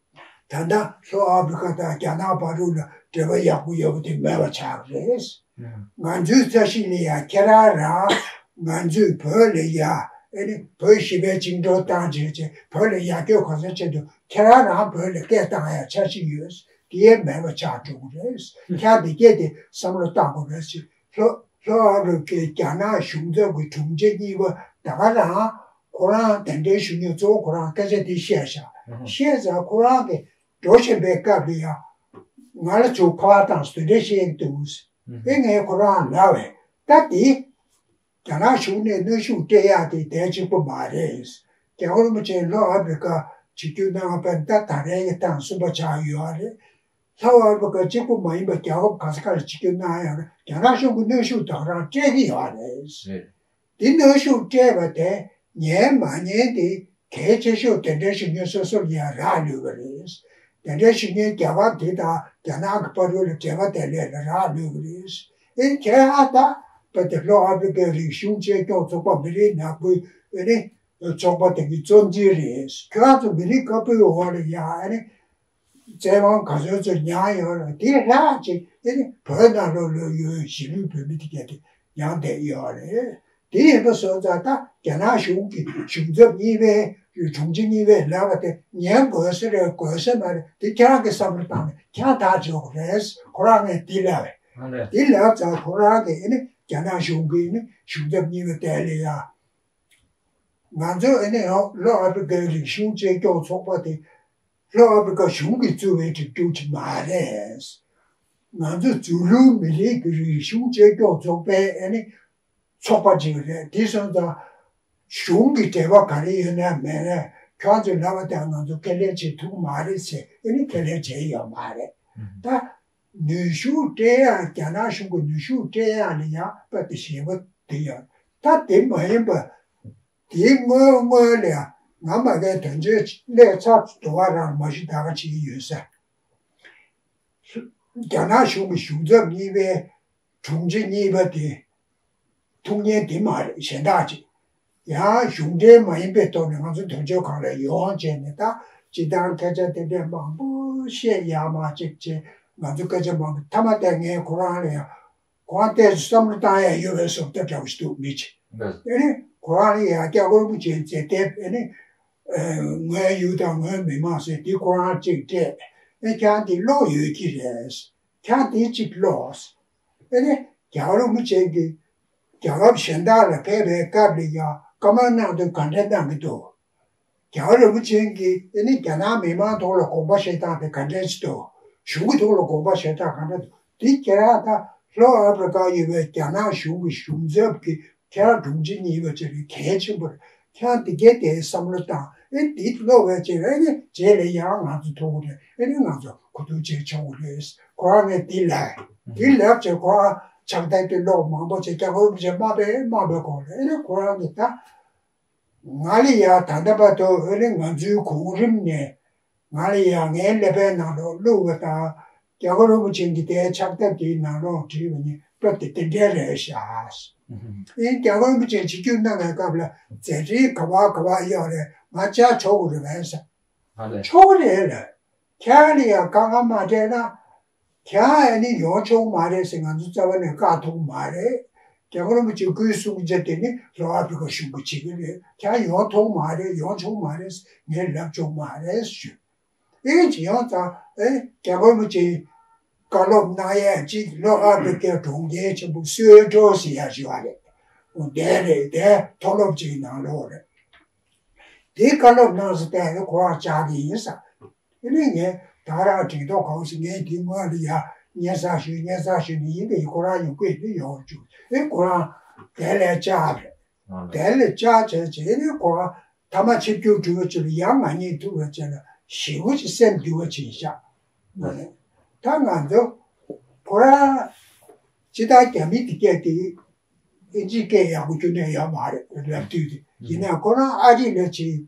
ད་ལྟ་ལྷོ་ཨ་ཕི་རི་ཀ་དང་རྒྱ་ནག་བར་དུ་ལ་འབྲེལ་བ་ཡག་པོ་ཡོད་པ་དེ་མེད་པ་ཆགས་རེད། ང་ཚོའི་རྩ་ཞིག་ལ་ཡང་ཁྱེད་རང་རང་ང་ཚོས་བོད་ལ་ཡ་ཨེ་ནི་བོད་ཞི་བའི་བཅིངས་འགྲོལ་བཏང་བྱས་བྱས་བོད་ལ་ཡར་རྒྱས་གོང་འཕེལ་ཆེད་དུ་ཁྱེད་རང་རང་བོད་ལ་སྐད་བཏང་ཡ་འཆར་གཞི་ཡོད། དེ་ཡང་མེད་པ་ཆགས་འགྲོ་གི་རེད། ཁྱེད་རང་དེ་སྐད་དེ་བསམ་བློ་བཏང་དགོས་རེད་ཟེར། ལྷོ་ལྷོ་ཨ་རི་ཀའི་རྒྱ་ནག་གཞུང་ཚབ་ཀྱི་དྲུང་ཆེ་གཉིས་པ་ད་ག་རང་ཁོ་རང་དེ་འདྲའི་ཞུ་མཁན་གཙོ་བོ་ཁོ་རང་སྐད་ཆ་དེ་བཤད་ཤག་བཤད་ཙང་ཁོ་རང་གི་འགྲོ་བཞིན་པའི་སྐབས་ལ་ཡང་ང་ལ་ཚུར་ཁ་པར་བཏང་སོང་། དེ་འདྲ་བཤད་ཀྱི་འདུག་ཨེ་ངས་ཁོ་རང་ལབ་པས་ད་དེ་རྒྱ་ནག་གཞུང་ནས་གནོན་ཤུགས་སྤྲད་ཡག་དེ་དེ་གཅིག་པོ་མ་རེད། རྒྱལ་བ་རིན་པོ་ཆེ་ལྷོ་ཨ་ཕི་རི་ཀ་ཆིབས་བསྒྱུར་གནང་བ་ད་ད་རེས་ཀྱི་ཐེངས་གསུམ་པ་ཆགས་ཡོད་རེད། ལྷོ་ཨ་ཕི་རི་ཀ་གཅིག་པུ་མ་ཡིན་པར་རྒྱལ་ཁབ་ག་ས་ག་ལ་ཆིབས་བསྒྱུར་གནང་ཡང་རྒྱ་ནག་གཞུང་གི་གནོན་ཤུགས་དེ་ག་རང་སྤྲད་ཀྱི་ཡོད་རེད། རེད། འདི་གནོན་ཤུགས་སྤྲད་པ་དེ་ཉན་མ་ཉན་དེ་གལ་ཆེ་ཤོས་དེ་འདྲའི་ཞུ་མཁན་སོ་སོ་ལ་ཡང་རག་ལུས་པ་རེད། དེ་འདྲའི་ཞུ་མཁན་རྒྱ་གར་དེ་དང་རྒྱ་ནག་གི་བར་དུ་ལ་འབྲེལ་བ་དེ་ལས་ལ་རག་ལུས་པ་རེད། ཨེ་ཁྱེད་ཨ་ད་པ་དེ་ལྷོ་ཨ་ཕི་རི་ཀའི་རིག་གཞུང་གཅེས་སྐྱོང་ཚོགས་པ་མི་རིགས་ནག་པོའི་ཨེ་ནི་ཚོགས་པ་དེ་གི་གཙོ་འཛིན་རེད། ཁྱོད་ཚོ་མི་རིགས་དཀར་པོའི་འོག་ལ་ཡང་ཨེ་ནི་བཙན་དབང་ག་ཚོད་ཚོད་མྱངས་ཡོད་རེད། དེ་རག་ཅིག་ཨེ་ནི་བོད་ནང་ལོགས་ལ་ཡོད་གཞིས་ལུས་བོད་མི་དེ་གས་དེ་མྱངས་བསྡད་ཡོད་རེད། དེ་ཡིན་པ་སོང་ཙང་ད་རྒྱ་ནག་གཞུང་གི་གཞུང་ཚབ་གཉིས་པའི་དྲུང་ཆེ་གཉིས་པས་ལབ་པ་དེ་ཉན་དགོས་ས་རེད་དགོས་ས་མ་རེད། དེ་ཁྱེད་རང་གི་བསམ་བློ་བཏང་ནས་ཁྱེད་རང་ཐག་གཅོད་དགོས་རེད། ཁོ་རང་ངས་དེ་ལབ་པས། ཨ་ལས། དེ་ལབ་ཙང་ཁོ་རང་གིས་ཨེ་ནི་རྒྱ་ནག་གཞུང་གི་ཨེ་ནི་གཞུང་ཚབ་གཉིས་པ་དེ་ལ་ཡ། ང་ཚོ་ཨེ་ནི་ལྷོ་ཨ་ཕི་རི་ཀའི་རིག་གཞུང་གཅེས་སྐྱོང་ཚོགས་པ་དེ་ལྷོ་ཨ་ཕི་རི་ཀ་གཞུང་གིས་བཙུགས་པའི་སྒྲིག་འཛུགས་ཅིག་མ་རེད། ང་ཚོ་ཛུ་ལུ་མི་རིགས་ཀྱི་རིག་གཞུང་གཅེས་སྐྱོང་ཚོགས་པའི་ཨེ་ནི་ཚོགས་པ་ཅིག་རེད། དེ་སོང་ཙང་གཞུང་གི་འབྲེལ་བ་ག་རེ་ཡོད་ན་མེད་ན་ཁྱོད་ཚོས་ལབ་པ་དང་ང་ཚོ་ཁས་ལེན་བྱེད་ཐུབ་མ་རེད་ཟེར་ཨེ་ནི་ཁས་ལེན་བྱས་ཡོད་མ་རེད། ད་ནུས་ཤུགས་སྤྲད་ཡག་རྒྱ་ནག་གཞུང་གི་ནུས་ཤུགས་སྤྲད་ཡག་ལ་ཡང་དཔེ་དེ་ཞེ་པོ་དེ་ཡོད། ད་དེ་མ་ཡིན་པ་དེའི་སྔོན་སྔོན་ལ་ཡང་ང་མ་གིའི་དོན་གཅོད་ལས་ཚབ་འགྲོ་བ་རང་མ་གཞི་ད་ག་བྱེད་ཀྱི་ཡོད་ས། རྒྱ་ནག་གཞུང་གི་གཞུང་ཚབ་གཉིས་པའི་དྲུང་ཆེ་གཉིས་པ་དེ་ཐུགས་ཉན་དེ་མ་རེད། གཞན་དག་ཅིག་ཡང་གཞུང་འབྲེལ་མ་ཡིན་པའི་ཐོག་ནས་ང་ཚོ་དོན་གཅོད་ཁང་ལ་ཡོང་བྱས་ནས་ད་སྤྱི་བཏང་སྐད་ཆ་དེ་འདྲས་མང་པོ་བཤད་ཡག་མ་ཅིག་བྱས། ང་ཚོ་སྐད་ཆ་མང་པོ་མཐའ་མ་དེ་ངས་ཁོ་རང་ལ་ཡང་ཁོང་ཏོག་ཙམ་བསམ་བློ་བཏང་ཡ་ཡོད་པའི་བཟོ་ལྟ་འདྲ་བོ་ཞིག་འདུག་མི་ཅིག་ཨེ་ནི་ཁོ་རང་ལ་ཡང་སྐྱབས་མགོན་རིན་པོ་ཆེའི་མཛད་དེབ་ཨེ་ནི་ངའི་ཡུལ་དང་ངའི་མི་དམངས་ཟེར་དེ་ཁོ་རང་གཅིག་སྤྲད། ཨེ་ཁྱེད་རང་དེ་ཀློག་ཡོད་ཀྱི་རེད། ཁྱེད་རང་དེ་གཅིག་ཀློག་ཨེ་ནི་རྒྱལ་བ་རིན་པོ་ཆེ་གིས་རྒྱལ་ཁབ་གཞན་དག་ལ་ཕེབས་པའི་སྐབས་ལ་ཡང་བཀའ་མོལ་གནང་དུས་ག་འདྲ་གནང་གི་འདུག་རྒྱལ་བ་རིན་པོ་ཆེ་གིས་ཨེ་ནི་རྒྱ་ནག་མི་མང་ཐོག་ལ་དགོངས་པ་བཞེས་སྟངས་དེ་ག་འདྲས་ཅིག་འདུག་གཞུང་གི་ཐོག་ལ་དགོངས་པ་བཞེས་སྟངས་ག་འདྲ་འདུག་དེ་ཁྱེད་རང་ད་ལྷོ་ཨ་ཕི་རི་ཀ་ཡོད་པའི་རྒྱ་ནག་གཞུང་གི་གཞུང་ཚབ་ཀྱི་ཁྱེད་རང་དྲུང་ཆེ་གཉིས་པ་ཅིག་རེད། གལ་ཆེན་པོ་རེད། ཁྱེད་རང་དེ་གའི་དེའི་བསམ་བློ་བཏང་། ཨེ་འདི་ཀློག་པའི་ཅིག་ཨེ་ནི་རྗེས་ལ་ཡང་ང་ཚོ་ཐུག་གི་རེད། ཨེ་ནི་ང་ཚོ་གོ་བསྡུར་བྱེད་ཆོག་གི་རེད། ཁོ་རང་ངས་འདི་ལབ། འདི་ལབ་བྱས་ཁོ་རང་ཕྱག་དེབ་དེ་ཀློག་མང་པོ་བྱས། རྒྱལ་བ་རིན་པོ་ཆེ་མ་ཕེབས་མ་ཕེབས་གོང་ལ་ཨེ་ནི་ཁོ་རང་གིས་ད་ང་ལ་ཡ་ད་ལྟ་བར་དུ་ཨེ་ནི་ང་ཚོའི་གོང་རིམ་ནས་ང་ལ་ཡང་ངའི་ཀླད་པའི་ནང་ལོགས་བླུགས་པ་དང་། རྒྱལ་བ་རིན་པོ་ཆེ་གི་དེའི་ཕྱག་དེབ་དེའི་ནང་ལོགས་བྲིས་པ་ནི་སྐབས་དེ་དེ་འདྲའི་རེད་ཤག་ཨེ་རྒྱལ་བ་རིན་པོ་ཆེ་ཆིབས་བསྒྱུར་གནང་བའི་སྐབས་ལ་མཛད་འཕྲིན་ག་བ་ག་བ་ཡོད་རེད། ང་བཅར་ཆོག་གི་རེད་པས། ཨ་ལས། ཆོག་གི་རེད་ལ། ཁྱེད་རང་ལ་ཡང་དཀའ་ངལ་མ་འཕྲད་ན། ཁྱེད་རང་ཨེ་ནི་ཡོང་ཆོག་མ་རེད་ཟེར་ང་ཚོ་རྩ་བ་ནས་བཀག་ཐུབ་མ་རེད། རྒྱལ་བ་རིན་པོ་ཆེ་སྐུའི་གསུང་ཆ་དེ་ནི་ལྷོ་ཨ་ཕི་རི་ཀ་གཞུང་གིས་བྱེད་ཀྱི་རེད། ཁྱེད་རང་ཡོང་ཐུབ་མ་རེད། ཡོང་ཆོག་མ་རེད་ཟེར་ངས་ལབ་ཆོག་མ་རེད་ཞུ། ཨེ་ཅི་ཡོང་ཙང་ཨེ་རྒྱལ་བ་རིན་པོ་ཆེ་བཀའ་སློབ་གནང་ཡས་ཅིག་ལྷོ་ཨ་ཕི་རི་ཀའི་གྲོང་ཁྱེར་ཆེན་པོ་སུའེ་ཊོ་ཟེར་ཡ་ཞིག་ཡོད་རེད། འོ་དེ་རེད། དེ་མཐོ་སློབ་ཅིག་ནང་ལོགས་རེད། དེའི་བཀའ་སློབ་གནང་ས་དེ་ཁོ་རང་བཅར་གྱི་ཡིན་ས། དེ་ནས་ངས་ད་རང་དྲན་ཐོག་གང་ཞིག་ངས་འདི་སྔོན་ལ་ཡ་སྙན་སེང་ཞུས་སྙན་སེང་ཞུས་ནས་ཡིན་པས་ཁོ་རང་ཡོང་གི་འདི་ཡོང་བཅུག་ཨེ་ཁོ་རང་དེ་ལས་བཅར་རེད། དེ་ལས་བཅར་བྱས་རྗེས་ནས་ཁོ་རང་ཐ་མ་ཆིབས་བསྒྱུར་གྲུབ་པ་ཅིག་ལ་ཡང་ང་གཉིས་ཐུག་པ་ཅིག་ལ་ཞེ་པོ་ཅིག་སེམས་འགྱུར་བ་ཕྱིན་ཤག་ད་ང་ཚོ་ཁོ་རང་སྤྱི་བཏང་རྒྱ་མི་དེ་སྐད་དེ། ཨིན་ཇིའི་སྐད་ཡག་པོ་ཁྱོན་ནས་ཡོད་མ་རེད་ལབ་དུས་དེ། ཡིན་ནའང་ཁོ་རང་ཨ་རི་ལ་ཅིག་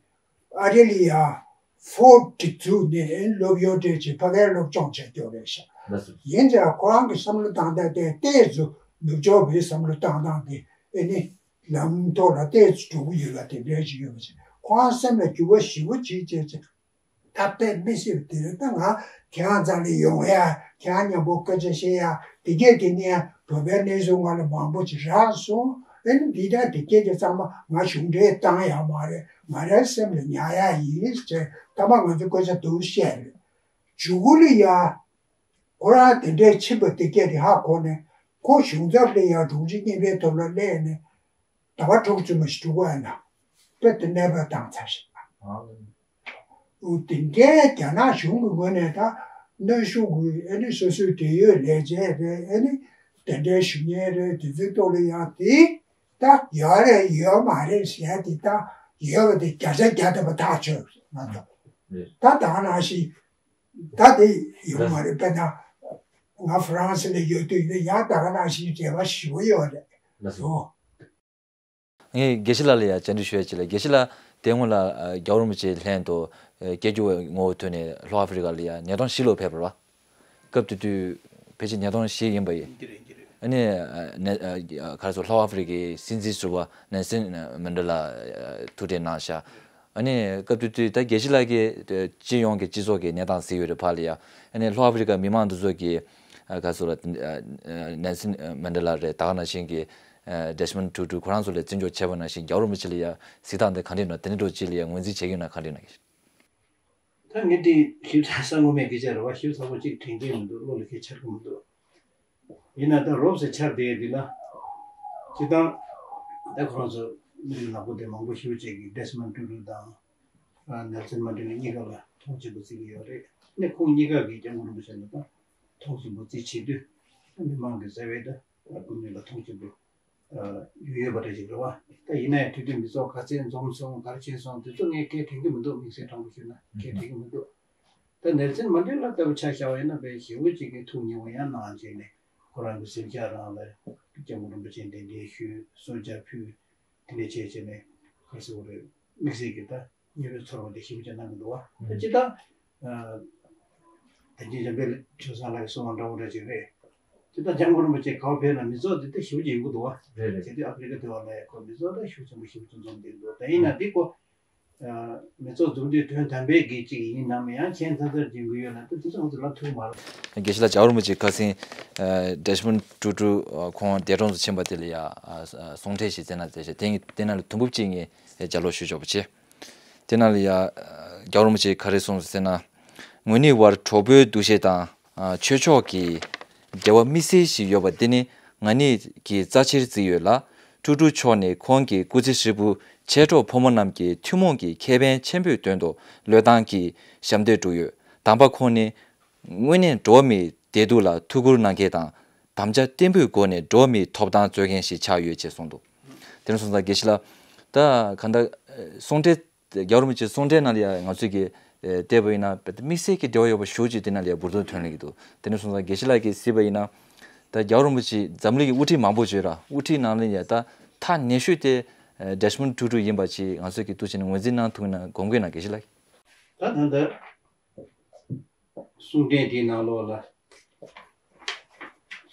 ཨ་སྟྲེ་ལི་ཡ་ཧྥོར་ཌི་བཙུགས་ནས་སློབ་ཡོན་སྤྲད་ཅིག་ཕ་གིར་སློབ་སྦྱོང་བྱས་རྒྱུ་རེད་ཤག་ལགས་སོ། ཡིན་ཙང་ཁོ་རང་གི་བསམ་བློ་བཏང་སྟངས་དེ་ཏོག་ཙམ་ནུབ་ཕྱོགས་པའི་བསམ་བློ་བཏང་སྟངས་དེ་ཨེ་ནི་ལམ་ཐོག་ལ་ཏོག་ཙམ་འགྲོ་གི་ཡོད་པ་དེ་འདྲ་ཞིག་ཡོད་པ་བྱས། ཁོ་རང་སེམས་ལ་འགྱུར་བ་ཞེ་པོ་ཅིག་བྱས་ཙང་། ད་དཔེ་མི་སྲིད་པ་དེ་རེད། ད་ང་ཁྱེད་རང་རྩ་ལ་ཡོང་ཡ། ཁྱེད་རང་མཉམ་པོ་སྐད་ཆ་བཤད་ཡ། དེ་གས་དེ་ནས་བོད་པའི་གནས་ཚུལ་ང་ལ་མང་པོ་ཅིག་རག་སོང་། ཨེ་ནི་འདི་དང་དེ་གས་དེ་ཚང་མ་ང་གཞུང་འབྲེལ་བཏང་ཡ་མ་རེད། ང་རའི་སེམས་ལ་ཉར་ཡ་ཡིན་ཟེར། ད་མ་ང་ཚོ་སྐད་ཆ་འདུག་བཤད་རེད། ཇུ་གུ་ལི་ཡ། ཁོ་རང་དེ་འདྲའི་ཕྱིན་པ་དེ་གས་དེ་ཧ་གོ་ནས། ཁོ་གཞུང་ཚབ་ལ་ཡ་དྲུང་ཆེ་གཉིས་པའི་ཐོག་ལ་སླེབས་ནས། ཟླ་བ་དྲུག་ཙམ་ཞིག་འགྲོ་གི་ཡོད་ན། དཔེ་དེ་གནས་སྤོས་བཏང་ཚར་ཤག་ཨོ། དེ་འདྲའི་རྒྱ་ནག་གཞུང་གི་ངོས་ནས་ད་གནོན་ཤུགས་དགོས། ཨེ་ནི་སོ་སོའི་འབྲེལ་ཡོད་ལས་བྱེད་རེད། ཨེ་ནི་དེ་འདྲའི་ཞུ་མཁན་རེད། དེ་ཚོའི་ཐོག་ལ་ཡང་དེ་ད་ཡོད་རེད་ཡོད་མ་རེད་ཟེར་ཡ་དེ། ད་ཡོད་པ་དེ་བརྒྱ་ཆ་བརྒྱ་ཐམ་པ་ཐག་ཆོད་ང་ཚོ། ད་ད་ག་ནང་བཞིན་ད་དེ་ཡོད་མ་རེད། དཔེར་ན་ང་ཧྥ་རན་སི་ལ་ཡོད་དུས་ཡིན་ན་ཡང་ད་ག་ནང་བཞིན་འབྲེལ་བ་ཞེ་པོ་ཡོད་རེད། ལགས་སོ། ཨོ། ངས་དགེ་བཤེས་ལགས་ལ་ཡང་བཅར་འདྲི་ཞུ་ཡ་ཅིག་ལ། དགེ་བཤེས་ལགས་དེ་སྔོན་ལ་ཨ་རྒྱལ་བ་རིན་པོ་ཆེ་ལྷན་དུ་ཨ་སྐད་སྒྱུར་བའི་ངོ་བོ་ཐོག་ནས་ལྷོ་ཨ་ཧྥི་རི་ཀ་ལ་ཡང་ཉིས་སྟོང་བཞི་ལོར་ཕེབས་པ་རེད་པ། སྐབས་དེ་དུས་ཕལ་ཆེར་ཉིས་སྟོང་བཞི་ཡིན་པ་ཡིན། འདི་རེད་འདི་རེད། ཨ་ནི་ཨ་ནས་ཨ་ག་རེ་ཟེར། ལྷོ་ཨ་ཧྥི་རི་ཀའི་སྲིད་འཛིན་ཟུར་པ་ནེལ་སན་མན་ཌེ་ལ་ཨ་ཐུག་འཕྲད་གནང་ཤག་ཨ་ནི་སྐབས་དེ་དུས་ད་དགེ་བཤེས་ལགས་ཀྱིས་སྤྱི་ཡོངས་ཀྱི་སྤྱི་ཚོགས་ཀྱི་གནས་སྟངས་གཟིགས་ཡོད་རེད་ཕར་ལ་ཡ། ཨ་ནི་ལྷོ་ཨ་ཧྥི་རི་ཀ་མི་མང་འདི་ཚོ་གིས་ཨ་ག་ཚོད་ལ་ཨ་ནེལ་སན་མན་ཌེ་ལ་རེད། ད་ག་ནང་བཞིན་གྱི་ཨ་ཌེ་སི་མོན་ཊུ་ཊུ་ཁོ་རང་ཚོ་ལ་བརྩི་འཇོག་བྱས་པ་ནང་བཞིན། རྒྱལ་བ་རིན་པོ་ཆེ་ལ་ཡ་གཟིགས་སྟངས་དེ་ག་འདྲ་ཡིན་ན། དེ་འདྲ་འདྲ་ཅིག་ལ་ཡ་ངོས་འཛིན་བྱེད་ཀྱི་ཡོད་ན་ག་འདྲ་ཡིན་ན། ད་ངས་འདི་ཞིབ་ཚགས་ས་ངོ་མས་སྐད་ཆ་རེད་པ། ཞིབ་ཚགས་པོ་གཅིག་དྲན་གྱི་མི་འདུག་བློ་ལ་ཁྱེད་འཆར་གྱི་མི་འདུག་ཡིན་ན་ད་རོབ་ཙམ་འཆར་བསྡད་ཡོད་འདི་ན། སྤྱིར་བཏང་ད་ཁོ་རང་ཚོ་མི་རིགས་ནག་པོ་དེ་མང་པོ་ཞེ་པོ་ཅིག་གིས་ཌེ་སི་མོན་ཊུ་ཊུ་དང་ཨ་ནེལ་སན་མན་ཌེ་ལ་གཉིས་ཀ་ལ་མཐོང་ཆེན་པོ་བརྩི་གི་ཡོད་རེད། ནས་ཁོང་གཉིས་ཀ་གིས་སྐྱབས་མགོན་རིན་པོ་ཆེ་ལ་ད་མཐོང་ཆེན་པོ་བརྩི་བྱེད་དུས། མི་མང་གི་རྩ་བའི་ད་སྐུ་མདུན་ལ་མཐོང་ཆེན་པོ་ཡོད་པ་འདྲ་ཞིག་རེད་པ། ད་ཡིན་ན་ཡང་དེ་དུས་མི་ཚོགས་ག་ཚད་འཛོམས་སོང་། ག་རེ་བྱས་སོང་། དེ་ཚོ་ངས་སྐད་དྲན་གྱི་མི་འདུག་དམིགས་བསལ་དྲང་པོ་ཞུས་ན་སྐད་དྲན་གྱི་མི་འདུག་ད་ནེལ་སན་མན་ཌེ་ལ་ལྟ་བུ་ཆ་བཞག་པ་ཡིན་ན། དཔེ་ཞེ་པོ་ཅིག་གི་ཐུགས་མཉེས་པོ་ཡང་གནང་བྱས་ནས། ཁོ་རང་གི་གཟིམ་ཤག་རང་ལ་སྐྱབས་མགོན་རིན་པོ་ཆེ་གདན་འདྲེན་ཞུས། གསོལ་ཇ་ཕུལ། དེ་ནས་བྱས་བྱས་ནས་ག་རེ་ཟེར་དགོས་རེད། དམིགས་བསལ་གྱི་ད་མཉེས་པོའི་ཚོར་བ་དེ་ཞེ་པོ་ཅིག་གནང་གི་འདུག་པ། ད་ཅི་ད། ཨ། ད་ཅི་འཇམ་དཔལ་ཆོས་བཟང་ལགས་ཀྱིས་གསུངས་པ་འདྲ་བོ་འདྲ་ཅིག་རེད། ཅི་ད་སྐྱབས་མགོན་རིན་པོ་ཆེ་ག་པར་ཕེབས་ན་མི་ཚོགས་འདི་ད་ཞེ་པོ་ཅིག་ཡོང་གི་འདུག་པ། རེད་རེད། དེ་དུས་ཨ་ཧྥི་རི་ཀ་དེ་བ་ལ་ཡ་ཁོ་མི་ཚོགས་ད་ཤུགས་ཆེན་པོ་ཞེ་པོ་ཅིག་འཛོམས་བསྡད་འདུག་ད་ཡིན་ན་འདི་ཁོ། ཨ། མི་ཚོགས་འཛོམས་དུས་དོན་དམ་པའི་གི་ཅིག་ཡིན་ནམ། ཡང་གཞན་ཚ་ཚར་འཇོན་གི་ཡོད་ན། ད་དེ་ཚོ་ང་ཚོ་ལབ་ཐུབ་མ་རེད། དགེ་བཤེས་ལགས། རྒྱལ་བ་རིན་པོ་ཆེ་ཁ་སང་ཨ་ཌེ་སི་མོན་ཊུ་ཊུ་ཨ་ཁོང་འདས་གྲོངས་སུ་ཕྱིན་པ་དེ་ལ་ཡ་ཨ་ཨ་གསུང་འཕྲིན་ཞིག་བསྩལ་གནང་བསྡད་ཤག་དེ་དེ་ནང་ལ་དུམ་བུ་གཅིག་ངས་ལྗགས་ཀློག་ཞུ་ཆོག་པ་བྱེད། དེ་ནང་ལ་ཡ་ཨ་རྒྱལ་བ་རིན་པོ་ཆེས་ག་རེ་གསུངས་ཟེར་ན། ངོས་གཉིས་བར་གྲོགས་པོའི་འདུ་ཤེས་དང་ཨ་ཆོས་ཕྱོགས་ཀྱི་འབྲེལ་བ་དམིགས་བསལ་ཞིག་ཡོད་པ་འདི་ནི་ང་གཉིས་ཀྱིས་རྩ་ཆེར་བརྩིས་ཡོད་ལ། ཊུ་ཊུ་མཆོག་ནི་ཁོང་གི་སྐུ་ཚེ་ཧྲིལ་པོ་མཆེད་གྲོགས་ཕོ་མོ་རྣམས་ཀྱི་ཐུན་མོང་གི་ཁེ་ཕན་ཆེན་པོའི་དོན་དུ་བློས་བཏང་གིས་ཞབས་འདེགས་བསྒྲུབས་ཡོད། དམ་པ་ཁོང་ནི་དངོས་གནས་འགྲོ་བ་མིའི་བདེ་སྡུག་ལ་ཐུགས་ཁུར་གནང་མཁན་དང་། དམ་བཅའ་བརྟན་པོའི་སྒོ་ནས་འགྲོ་བ་མིའི་ཐོབ་ཐང་རྩོད་མཁན་ཞིག་ཆགས་ཡོད་ཅེས་གསུངས་འདུག་དེ་ནས་སོང་ཙང་དགེ་བཤེས་ལགས། ད་གང་ལྟར་གསུང་འཕྲིན། རྒྱལ་བ་རིན་པོ་ཆེའི་གསུང་འཕྲིན་ནང་ལ་ཡང་ང་ཚོས་ཀྱིས་ཨེ་བལྟས་པ་ཡིན་ན། དམིགས་བསལ་གྱི་འབྲེལ་བ་ཡོད་པ་ཞེ་པོ་ཅིག་དེ་ནང་ལ་ཡང་འབུར་དོན་ཐོན་སླེབས་ཀྱི་འདུག་དེ་ནས་སོང་ཙང་དགེ་བཤེས་ལགས་ཀྱིས་གཟིགས་པ་ཡིན་ན། ད་རྒྱལ་བ་རིན་པོ་ཆེ་འཛམ་གླིང་གི་དབུ་ཁྲིད་མང་པོ་ཅིག་ཡོད་ར། དབུ་ཁྲིད་ནང་ལ་ཡང་ད་ཐག་ཉེ་ཤོས་དེ་ཨེ་ཌེ་སི་མོན་ཊུ་ཊུ་ཡིན་པ་ཅིག་ང་ཚོས་ཀྱིས་འདུག་བྱས་ནས་ངོས་འཛིན་གནང་ཐུབ་ན་དགོངས་ཀྱི་ཡོད་ན། དགེ་བཤེས་ལགས། ད་ད་ལྟ་གསུང་འཕྲིན་དེའི་ནང་ལོགས་ལ་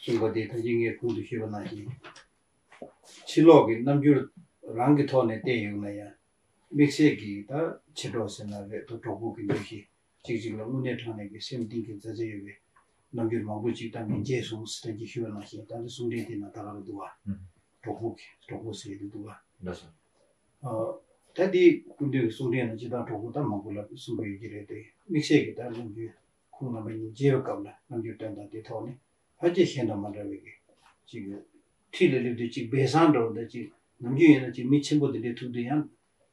གསུངས་པ་དེ། ད་གིན་ངས་གོང་དུ་ཞུས་པ་ནང་བཞིན། ཕྱི་ལོགས་ཀྱི་རྣམ་འགྱུར་རང་གི་ཐོག་ནས་བལྟས་ཡོང་ན་ཡང་། དམིགས་བསལ་གྱིས་ད་མཆེད་གྲོགས་ཟེར་ན་རེད། ད་གྲོགས་པོ་གི་འདུ་ཤེས་གཅིག་གཅིག་ལ་དངོས་གནས་དྲང་གནས་ཀྱི་སེམས་གཏིང་གི་མཛའ་བརྩེ་ཡོད་པའི་རྣམ་འགྱུར་མང་པོ་ཅིག་ད་ངས་མཇལ་སོང་ཟེར། ད་གིན་ཞུས་པ་ནང་བཞིན། ད་ལྟ་གསུང་འཕྲིན་དེ་ནང་ད་ག་རང་འདུག་པ། ཨུམ། གྲོགས་པོ་གི་གྲོགས་པོ་ཟེར་གྱི་འདུག་པ། ལགས་སོ། ཨ། ད་འདི་སྐུ་མདུན་གྱི་གསུང་འཕྲིན་ནང་སྤྱིར་བཏང་གྲོགས་པོ་ད་མང་པོ་ལ་གསུང་གི་ཡོད་ཀྱི་རེད་དེ། དམིགས་བསལ་གྱི་ད་རྣམ་འགྱུར། ཁོང་རྣམ་པ་གཉིས་མཇལ་བའི་སྐབས་ལ་རྣམ་འགྱུར་སྟོན་སྟངས་དེ་ཐོག་ནས་ཕལ་ཆེར་གཞན་དང་མ་འདྲ་བའི་གི་ཅིག་འཁྲིས་ལ་སླེབས་དུས་ཅིག་སྦས་གསང་འདྲ་བོ་དང་། ཅིག་ནམ་རྒྱུན་ཡིན་ན་ཅིག་མི་ཆེན་པོ་དེ་འདྲས་ཐུག་དུས་ཡང་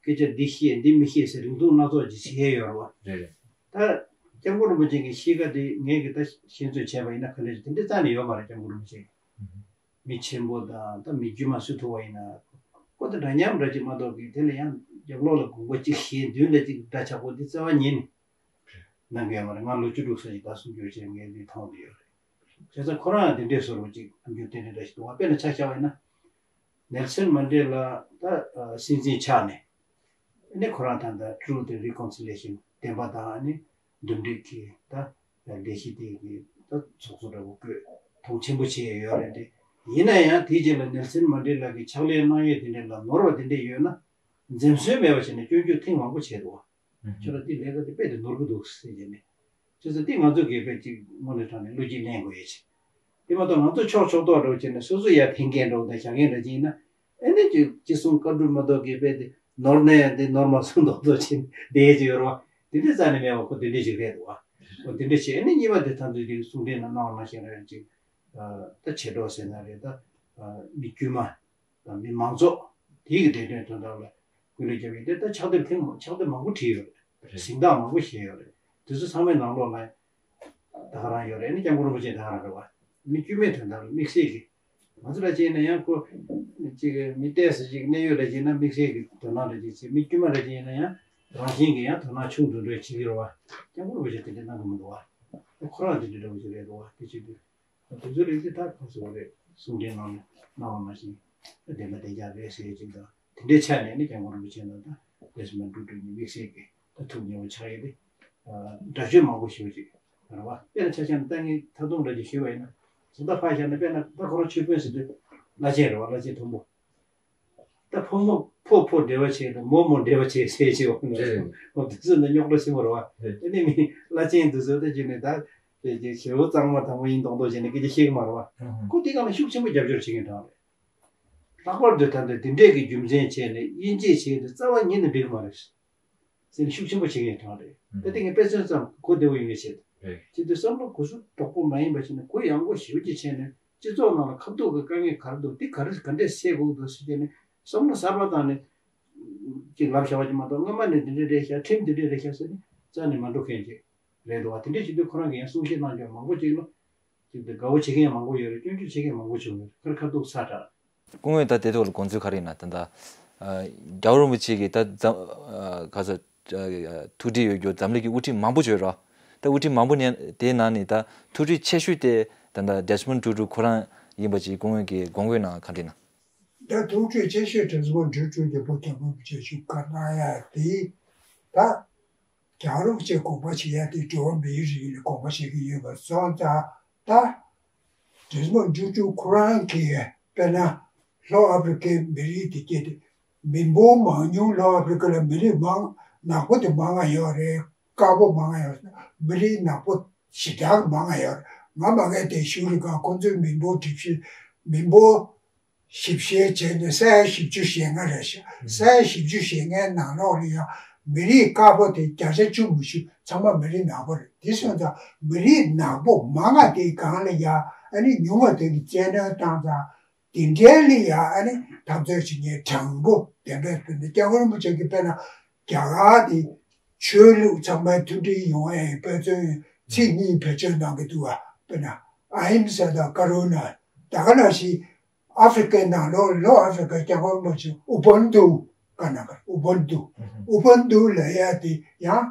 སྐད་ཆ་འདི་བཤད་འདི་མི་བཤད་ཟེར་རིང་ཐུང་སྣ་ཚོགས་ཅིག་བྱེད་ཡས་ཡོད་རེད་པ། རེད་རེད། ད་སྐྱབས་མགོན་རིན་པོ་ཆེ་གི་གཤིས་ཀ་དེ་ངས་གི་ད་ཤེས་ཚོད་བྱས་པ་ཡིན་ན་ག་འདྲས་ཅིག་དེ་འདྲས་རྩ་ནས་ཡོད་མ་རེད། སྐྱབས་མགོན་རིན་པོ་ཆེ་གི། ཨུ་ཧུ། མི་ཆེན་པོ་དང་ད་མི་དཀྱུས་མ་སུ་ཐུག་པ་ཡིན་ན། ཁོ་ད་འདྲ་མཉམ་འདྲ་ཅིག་མ་གཏོགས་ཀྱི་དེ་ལ་ཡང་རྒྱབ་ལོགས་ལ་དགོངས་པ་གཅིག་བཞེས། མདུན་ལ་གཅིག་འདྲ་ཆགས་པོ་འདི་རྩ་བ་ཉིད་ནས་གནང་གི་ཡོད་མ་རེད། ང་ལོ་བཅུ་དྲུག་ཙམ་ཞིག་ད་སྲུང་སྐྱོབ་བྱས། ངས་འདི་མཐོང་བསྡད་ཡོད་རེད། བྱས་ཙང་ཁོ་རང་ཡང་དེ་འདྲའི་བཟོ་འདྲ་ཅིག་རྣམ་འགྱུར་དེ་འདྲ་འདྲ་ཞིག་འདུག་པ། དཔེར་ན་ཆ་བཞག་པ་ཡིན་ན། ནེལ་སོན་མན་ཌེ་ལ་ད་སྲིད་འཛིན་ཆགས་ནས། ཨ་ནི་ཁོ་རང་ད་ལྟ་Truth and Reconciliation བདེན་པ་དང་ཨ་ནི་འདུམ་འགྲིག་གི་ད་ལས་གཞི་དེ་གི་ད་ཚོགས་གཙོ་འདྲ་བོ་བསྐོས། མཐོང་ཆེན་པོ་བྱས་ཡོད་རེད་དེ། ཡིན་ན་ཡང་དེའི་རྗེས་ལ་ནེལ་སོན་མན་ཌེ་ལ་གི་ཕྱག་ལས་གནང་ཡས་དེ་འདྲ་ལ་ནོར་བ་དེ་འདྲ་ཡོད་ན། འཛེམ་ཟོན་མེད་པ་བྱས་ནས་སྐྱོན་བརྗོད་ཐེངས་མང་པོ་བྱས་འདུག་བ། ཁྱོད་ལ་དེ་ལས་ཀ་དེ་དཔེ་དེ་ནོར་གི་འདུག་ཟེར་བྱས་ནས། བྱས་ཙང་དེ་ང་ཚོ་གིས་དཔེ་ཅིག་དངོས་གནས་དྲང་ནས་བློ་སྐྱེད་ལེན་དགོས་ཡས་ཅིག་དེ་མ་གཏོགས་ང་ཚོ་ཕྱོགས་ཕྱོགས་གཏོགས་འདྲ་བོ་བྱས་ནས་སོ་སོ་ཡར་འཐེན་མཁན་འདྲ་བོ་དང་བཞག་མཁན་འདྲ་ཅིག་ཡིན་ན། ཨེ་ནས་ཅིག་ཅི་གསུང་བཀའ་སྒྲུབ་མ་གཏོགས་གི་དཔེ་དེ་ནོར་ནས་དེ་ནོར་མ་སོང་མདོག་མདོག་བྱས་ནས་བསྡད་ཡས་ཅིག་ཡོད་རེད་བ། དེ་འདྲའི་རྩ་ནས་མེད་བ་ཁོ་དེ་འདྲའི་ཅིག་རེད་འདུག་བ། ཁོ་དེ་འདྲ་བྱས་ཨེ་ནས་གཉིས་པ་དེ་ད་ཚོད་ཅིག་གསུང་འཕྲིན་ནང་གནང་བ་ནང་བཞིན་རེད་ཅིག་ད་བྱེ་བྲག་ཟེར་ན་རེད། ད་མི་དཀྱུས་མ་དང་མི་མང་ཚོགས་དེའི་གི་བདེ་དོན་དོན་དག་ལ་སྐུལ་འདེད་བརྒྱབ་ཡིན་ཏེ། ད་ཕྱག་དེབ་ཐེངས་མ་ཕྱག་དེབ་མང་པོ་བྲིས་ཡོད་རེད། གཟེངས་རྟགས་མང་པོ་བཞེས་ཡོད་རེད། དེ་ཚོ་ཚང་མའི་ནང་ལོགས་ལ་ད་ག་རང་ཡོད་རེད། ཨ་ནི་སྐྱབས་མགོན་རིན་པོ་ཆེ་ད་ག་རང་རེད་བ། མི་དཀྱུས་མའི་དོན་དག་ལ་དམིགས་བསལ་གྱི་ང་ཚོ་ལ་བྱས་ན་ཡང་ཁོ་ཅིག་མི་ཏོག་ཙམ་ཅིག་གནད་ཡོད་ལ་བྱས་ན་དམིགས་བསལ་གྱི་དོ་སྣང་ལ་བྱས་ཚེ། མི་དཀྱུས་མ་ལ་བྱས་ན་ཡང་རང་བཞིན་གྱི་ཡང་དོ་སྣང་ཆུང་དུ་འགྲོ་བྱེད་ཀྱི་རེད་བ། སྐྱབས་མགོན་རིན་པོ་ཆེ་དེ་འདྲ་གནང་གི་མི་འདུག་བ། ཁོ་རང་དེ་འདྲ་འདྲ་བོ་ཅིག་རེད་འདུག་བ། དེ་བྱེད་དུས། དེ་ཚོ་རིགས་དེ་ད་ག་ཚོད་རེད། གསུང་འཕྲིན་ནང་ནས་གནང་བ་ནང་བཞིན་བདེན་པ་བདེ་འཇགས་རེད་ཟེར་ཡས་ཅིག་དང་། དེ་འདྲའི་ཆ་ནས་ནི་སྐྱབས་མགོན་རིན་པོ་ཆེ་ནང་དང་ལེགས་སོ་མ་འགྲོ་འགྲོ་གཉིས་དམིགས་བསལ་གྱི་ད་ཐུགས་མཉེས་པོ་ཆགས་ཡས་དེ། འདྲ་བརྗོད་མང་པོ་ཞུ་ཅིག་རེད་བ། དཔེར་ན་ཆ་བཞག་ན་ད་ངས་ད་དུང་འདྲ་བརྗོད་ཞུས་པ་ཡིན་ན། ད་ལྟ་ཕར་བཞག་ན་དཔེར་ན་ད་ཁོ་རང་ཆོས་དཔོན་ཟེར་དུས་བླ་ཆེན་རེད་བ། བླ་ཆེན་མཐོན་པོ། ད་ཕོ་མོ་ཕོ་ཕོ་འབྲེལ་བ་བྱས་དང་མོ་མོ་འབྲེལ་བ་བྱས་ཟེར་བྱས་འོ་ན། རེད། འོ་དེ་ཚོ་ནི་རྙོག་དྲ་ཆེན་པོ་རེད་བ། རེད། དེ་ནི་མི་བླ་ཆེན་དེ་ཚོ་ད་ཅིག་ནི་ད་དེ་ཅིག་ཞེ་པོ་གཙང་མ་དང་པོ་ཡིན་མདོག་མདོག་བྱས་ནས་སྐད་ཆ་བཤད་གི་མ་རེད་བ། ཧུམ་ཧུམ། ཁོ་དེ་སྒང་ལ་ཤུགས་ཆེན་པོ་རྒྱབ་སྐྱོར་བྱེད་མཁན་གྲས་རེད། ལྷག་པར་དུ་ད་ལྟ་དེ་འདྲས་ཀྱི་རྒྱུ་མཚན་བྱས་ནས་དབྱེ་འབྱེད་བྱས་ཏེ་རྩ་བ་ཉིད་ནས་འགྲིག་གི་མ་རེད། ཟེར་ནས་ཤུགས་ཆེན་པོ་བྱེད་མཁན་གྲས་རེད། ད་དེ་ངས་དཔེ་མཚོན་ཙམ་གོ་བདེ་བོ་ཡོང་ངེས་བྱས། རེད། བྱེད་དུས་བསམ་བློ་གུ་སུ་དོག་པོ་མ་ཡིན་པ་བྱས་ནས་གུ་ཡངས་པོ་ཞེ་པོ་ཅིག་བྱས་ནས་སྤྱི་ཚོགས་ནང་ལ་ཁ་ཐུག་གི་དཀའ་ངལ་ག་རེ་འདུག་དེ་ག་རེ་ག་འདྲས་སེལ་དགོས་འདུག་ཟེར་བྱས་ནས་བསམ་བློ་གསར་པ་བཏང་ནས་ཅིག་ལབ་བཞག་པ་ཅིག་མ་གཏོགས། སྔོན་མ་ནས་འདི་འདྲས་རེད་ཤག་ཁྲིམས་འདི་འདྲས་རེད་ཤག་ཟེར་ནས་རྩ་ནས་མ་འགྲོ་མཁན་ཅིག་རེད་འདུག་བ། དེ་འདྲས་བྱེད་དུས་ཁོ་རང་གིས་ཡང་གསུང་བཤད་གནང་རྒྱུ་མང་པོ་ཅིག་ལ་ཅིག་དེ་དགའ་བོ་བྱེད་མཁན་མང་པོ་ཡོད་རེད། སྐྱོན་བརྗོད་བྱེད་མཁན་མང་པོ་བྱུང་ཡོད་རེད། ཁ་ཁ་ཐུག་ཚ་དྲགས། སྐུ་ངོས་ད་དེ་ཐོག་ལ་དགོངས་ཚུལ་ག་རེ་ཡིན་ན། ད་ལྟ་རྒྱལ་བ་རིན་པོ་ཆེ་གིས་ད་འཛམ་ག་ས་ཐུགས་འདྲིས་ཡོད་རྒྱུ་འཛམ་གླིང་གི་དབུ་ཁྲིད་མང་པོ་ཅིག་ཡོད་རེད། ད་དབུ་ཁྲིད་མང་པོ་ནས་དེའི་ནང་ནས་ད་ཐུགས་འདྲིས་ཆེ་ཤོས་དེ་ད་ལྟ་ཌེ་སི་མོན་ཊུ་ཊུ་ཁོ་རང་ཡིན་པ་ཅིག་སྐུ་ངོས་ཀྱིས་དགོངས་ཀྱི་ཡོད་ན་ག་འདྲ་ཡིན་ན། ད་ཐུགས་འདྲིས་ཆེ་ཤོས་ཌེ་སི་མོན་ཊུ་ཊུ་གི་བུ་རྒྱལ་བ་རིན་པོ་ཆེ་བཞུགས་སྒར་གནང་ཡ་དེ། ད་རྒྱལ་བ་རིན་པོ་ཆེ་དགོངས་པ་བཞེས་ཡ་དེ་འགྲོ་བ་མིའི་རིགས་ལ་དགོངས་པ་བཞེས་ཀྱི་ཡོད་པ་སོང་ཙང་། ད་ཌེ་སི་མོན་ཊུ་ཊུ་ཁོ་རང་གིས་དཔེར་ན་ལྷོ་ཨ་ཕི་རི་ཀའི་མི་རིགས་དེ་སྐད་དེ། མི་འབོར་མང་ཉུང་ལྷོ་ཨ་ཕི་རི་ཀ་ལ་མི་རིགས་མང་ནག་པོ་དེ་མང་ང་ཡོད་རེད། དཀར་པོ་མང་ང་ཡོད་རེད། མི་རིགས་ནག་པོ་ཞེ་དྲག་མང་ང་ཡོད་རེད། ང་མ་གིར་དེ་ཞུ་རེ་ག་ཁོང་ཚོའི་མི་འབོར་གྲུབ་ཤེས་མི་འབོར་ཞིབ་བཤེར་བྱས་ནས་ས་ཡ་བཞི་བཅུ་ཞེ་ལྔ་རེད་ཤག་ས་ཡ་བཞི་བཅུ་ཞེ་ལྔའི་ནང་ལོགས་ལ་ཡང་མི་རིགས་དཀར་པོ་དེ་བརྒྱ་ཆ་བཅུ་མི་ཞུ་ཚང་མ་མི་རིགས་ནག་པོ་རེད། དེ་སོང་ཙང་མི་རིགས་ནག་པོ་མང་ང་དེའི་སྒང་ལ་ཡང་ཨ་ནི་ཉུང་བ་དེ་གི་བཙན་གནོན་བཏང་ཙང་། དེ་འདྲའི་ལ་ཡང་ཨ་ནི་འཐབ་རྩོད་བྱེད་མཁན་དྲང་པོ་བདེན་པའི་དོན་དུ་སྐྱབས་མགོན་རིན་པོ་ཆེ་གིས་དཔེར་ན་རྒྱ་གར་དེ་ཆོས་ལུགས་ཚང་མའི་མཐུན་སྒྲིལ་ཡོང་ཡའི་དཔེ་མཚོན་ཚིག་གཉིས་བེད་སྤྱོད་གནང་གི་འདུག་བ། དཔེར་ན་ཨ་ཧིམ་ས་དང་ཀ་རུ་ན། ད་ག་ནང་བཞིན་ཨ་ཧྥེ་རི་ཀའི་ནང་ལོགས་ལྷོ་ཨ་ཧྥེ་རི་ཀའི་སྐྱབས་མགོན་རིན་པོ་ཆེ་ཨུ་བན་དུ་ག་ན་ག་ཨུ་བན་དུ་ཨུ་བན་དུ་ལབ་ཡ་དེ་ཡང་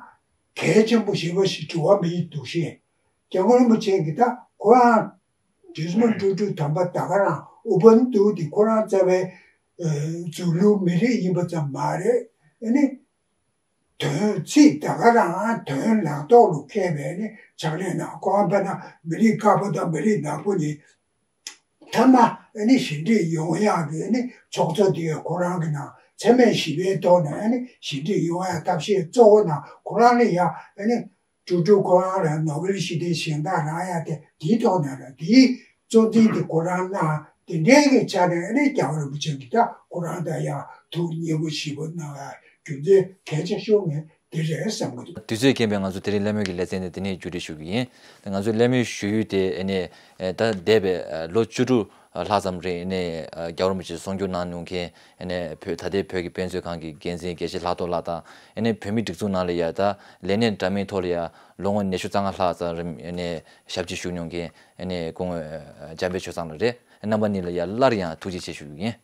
གལ་ཆེན་པོ་ཞེ་པོ་ཞིག་འགྲོ་བ་མིའི་འདུ་ཤེས། སྐྱབས་མགོན་རིན་པོ་ཆེ་གིས་ད་ཁོ་རང་ཌེ་སི་མོན་ཊུ་ཊུ་དམ་པ་ད་ག་རང་ཨུ་བན་དུ་དེ་ཁོ་རང་རྩ་བའི་ཨ་ཛུ་ལུ་མི་རིགས་ཡིན་པ་ཙམ་མ་རེད། ཨ་ནི་དོན་ཚིག་ད་ག་རང་དོན་ལག་ཐོག་ལ་འཁེལ་བའི་ནི་ཕྱག་ལས་གནང་། ཁོ་རང་དཔེར་ན་མི་རིགས་དཀར་པོ་དང་མི་རིགས་ནག་པོ་གཉིས་མཐའ་མ་ཨ་ནི་ཞི་འགྲིག་ཡོང་ཡག་གི་ནི་ཚོགས་གཙོ་དེ་ཁོ་རང་གི་ནང་འཚེ་མེད་ཞི་བའི་ཐོག་ནས་ཨ་ནི་ཞི་འགྲིག་ཡོང་ཡག་ཐབས་ཤེས་གཙོ་བོ་ནང་ཁོ་རང་ལ་ཡ་ཨ་ནི། ཀྲུ་ཀྲུ་ཁོ་རང་ལ་ནོ་བེལ་ཞི་བདེའི་གཟེངས་རྟགས་རག་ཡ་དེ་དེའི་ཐོག་ནས་རེད། དེའི་གཙོ་འཛིན་དེ་ཁོ་རང་གནང་། དེ་འདྲའི་གི་ཆ་ནས་ཨ་ནི་རྒྱལ་བ་རིན་པོ་ཆེ་གིས་ད་ཁོ་རང་ད་ཡ་ཐུགས་མཉེས་པོ་ཞེ་པོ་གནང་ཡ་རྒྱུ་མཚན་གལ་ཆེ་ཤོས་ངས་དེ་རེད་བསམ་གི་འདུག། དུས་ཚོད་རྐྱེན་པས་ང་ཚོ་དེ་རིང་གླེང་མོལ་གྱི་ལེ་ཚན་དེ་དེ་ནས་མཇུག་སྒྲིལ་ཞུ་གི་ཡིན། ང་ཚོའི་གླེང་མོལ་ཞུ་ཡུལ་དེ་ཨ་ནི་ད་འདས་པའི་ལོ་བཅུ་དྲུག་ལྷག་ཙམ་རིང་ཨ་ནི་རྒྱལ་བ་རིན་པོ་ཆེས་གསུང་བསྒྱུར་གནང་མྱོང་མཁན། ཨ་ནི་བོད་ད་ལྟའི་བོད་ཀྱི་དཔེ་མཛོད་ཁང་གི་འགན་འཛིན་དགེ་བཤེས་ལྷག་རྡོར་ལགས་དང་། ཨ་ནི་བོད་མིའི་སྒྲིག་འཛུགས་ནང་ལ་ཡ་ད་ལས་གནས་འདྲ་མིན་ཐོག་ལ་ཡ་ལོ་ངོ་ཉི་ཤུ་རྩ་ལྔ་ལྷག་ཙམ་རིང་ཨ་ནི་ཞབས་ཕྱི་ཞུ་མྱོང་མཁན་ཨ་ནི་སྐུ་ངོ་འཇམ་དཔལ་ཆོས་བཟང་ལགས་རེད། རྣམ་པ་གཉིས་ལ་ཡ་སླར་ཡང་ཐུགས་རྗེ་ཆེ་ཞུ་རྒྱུ་ཡིན།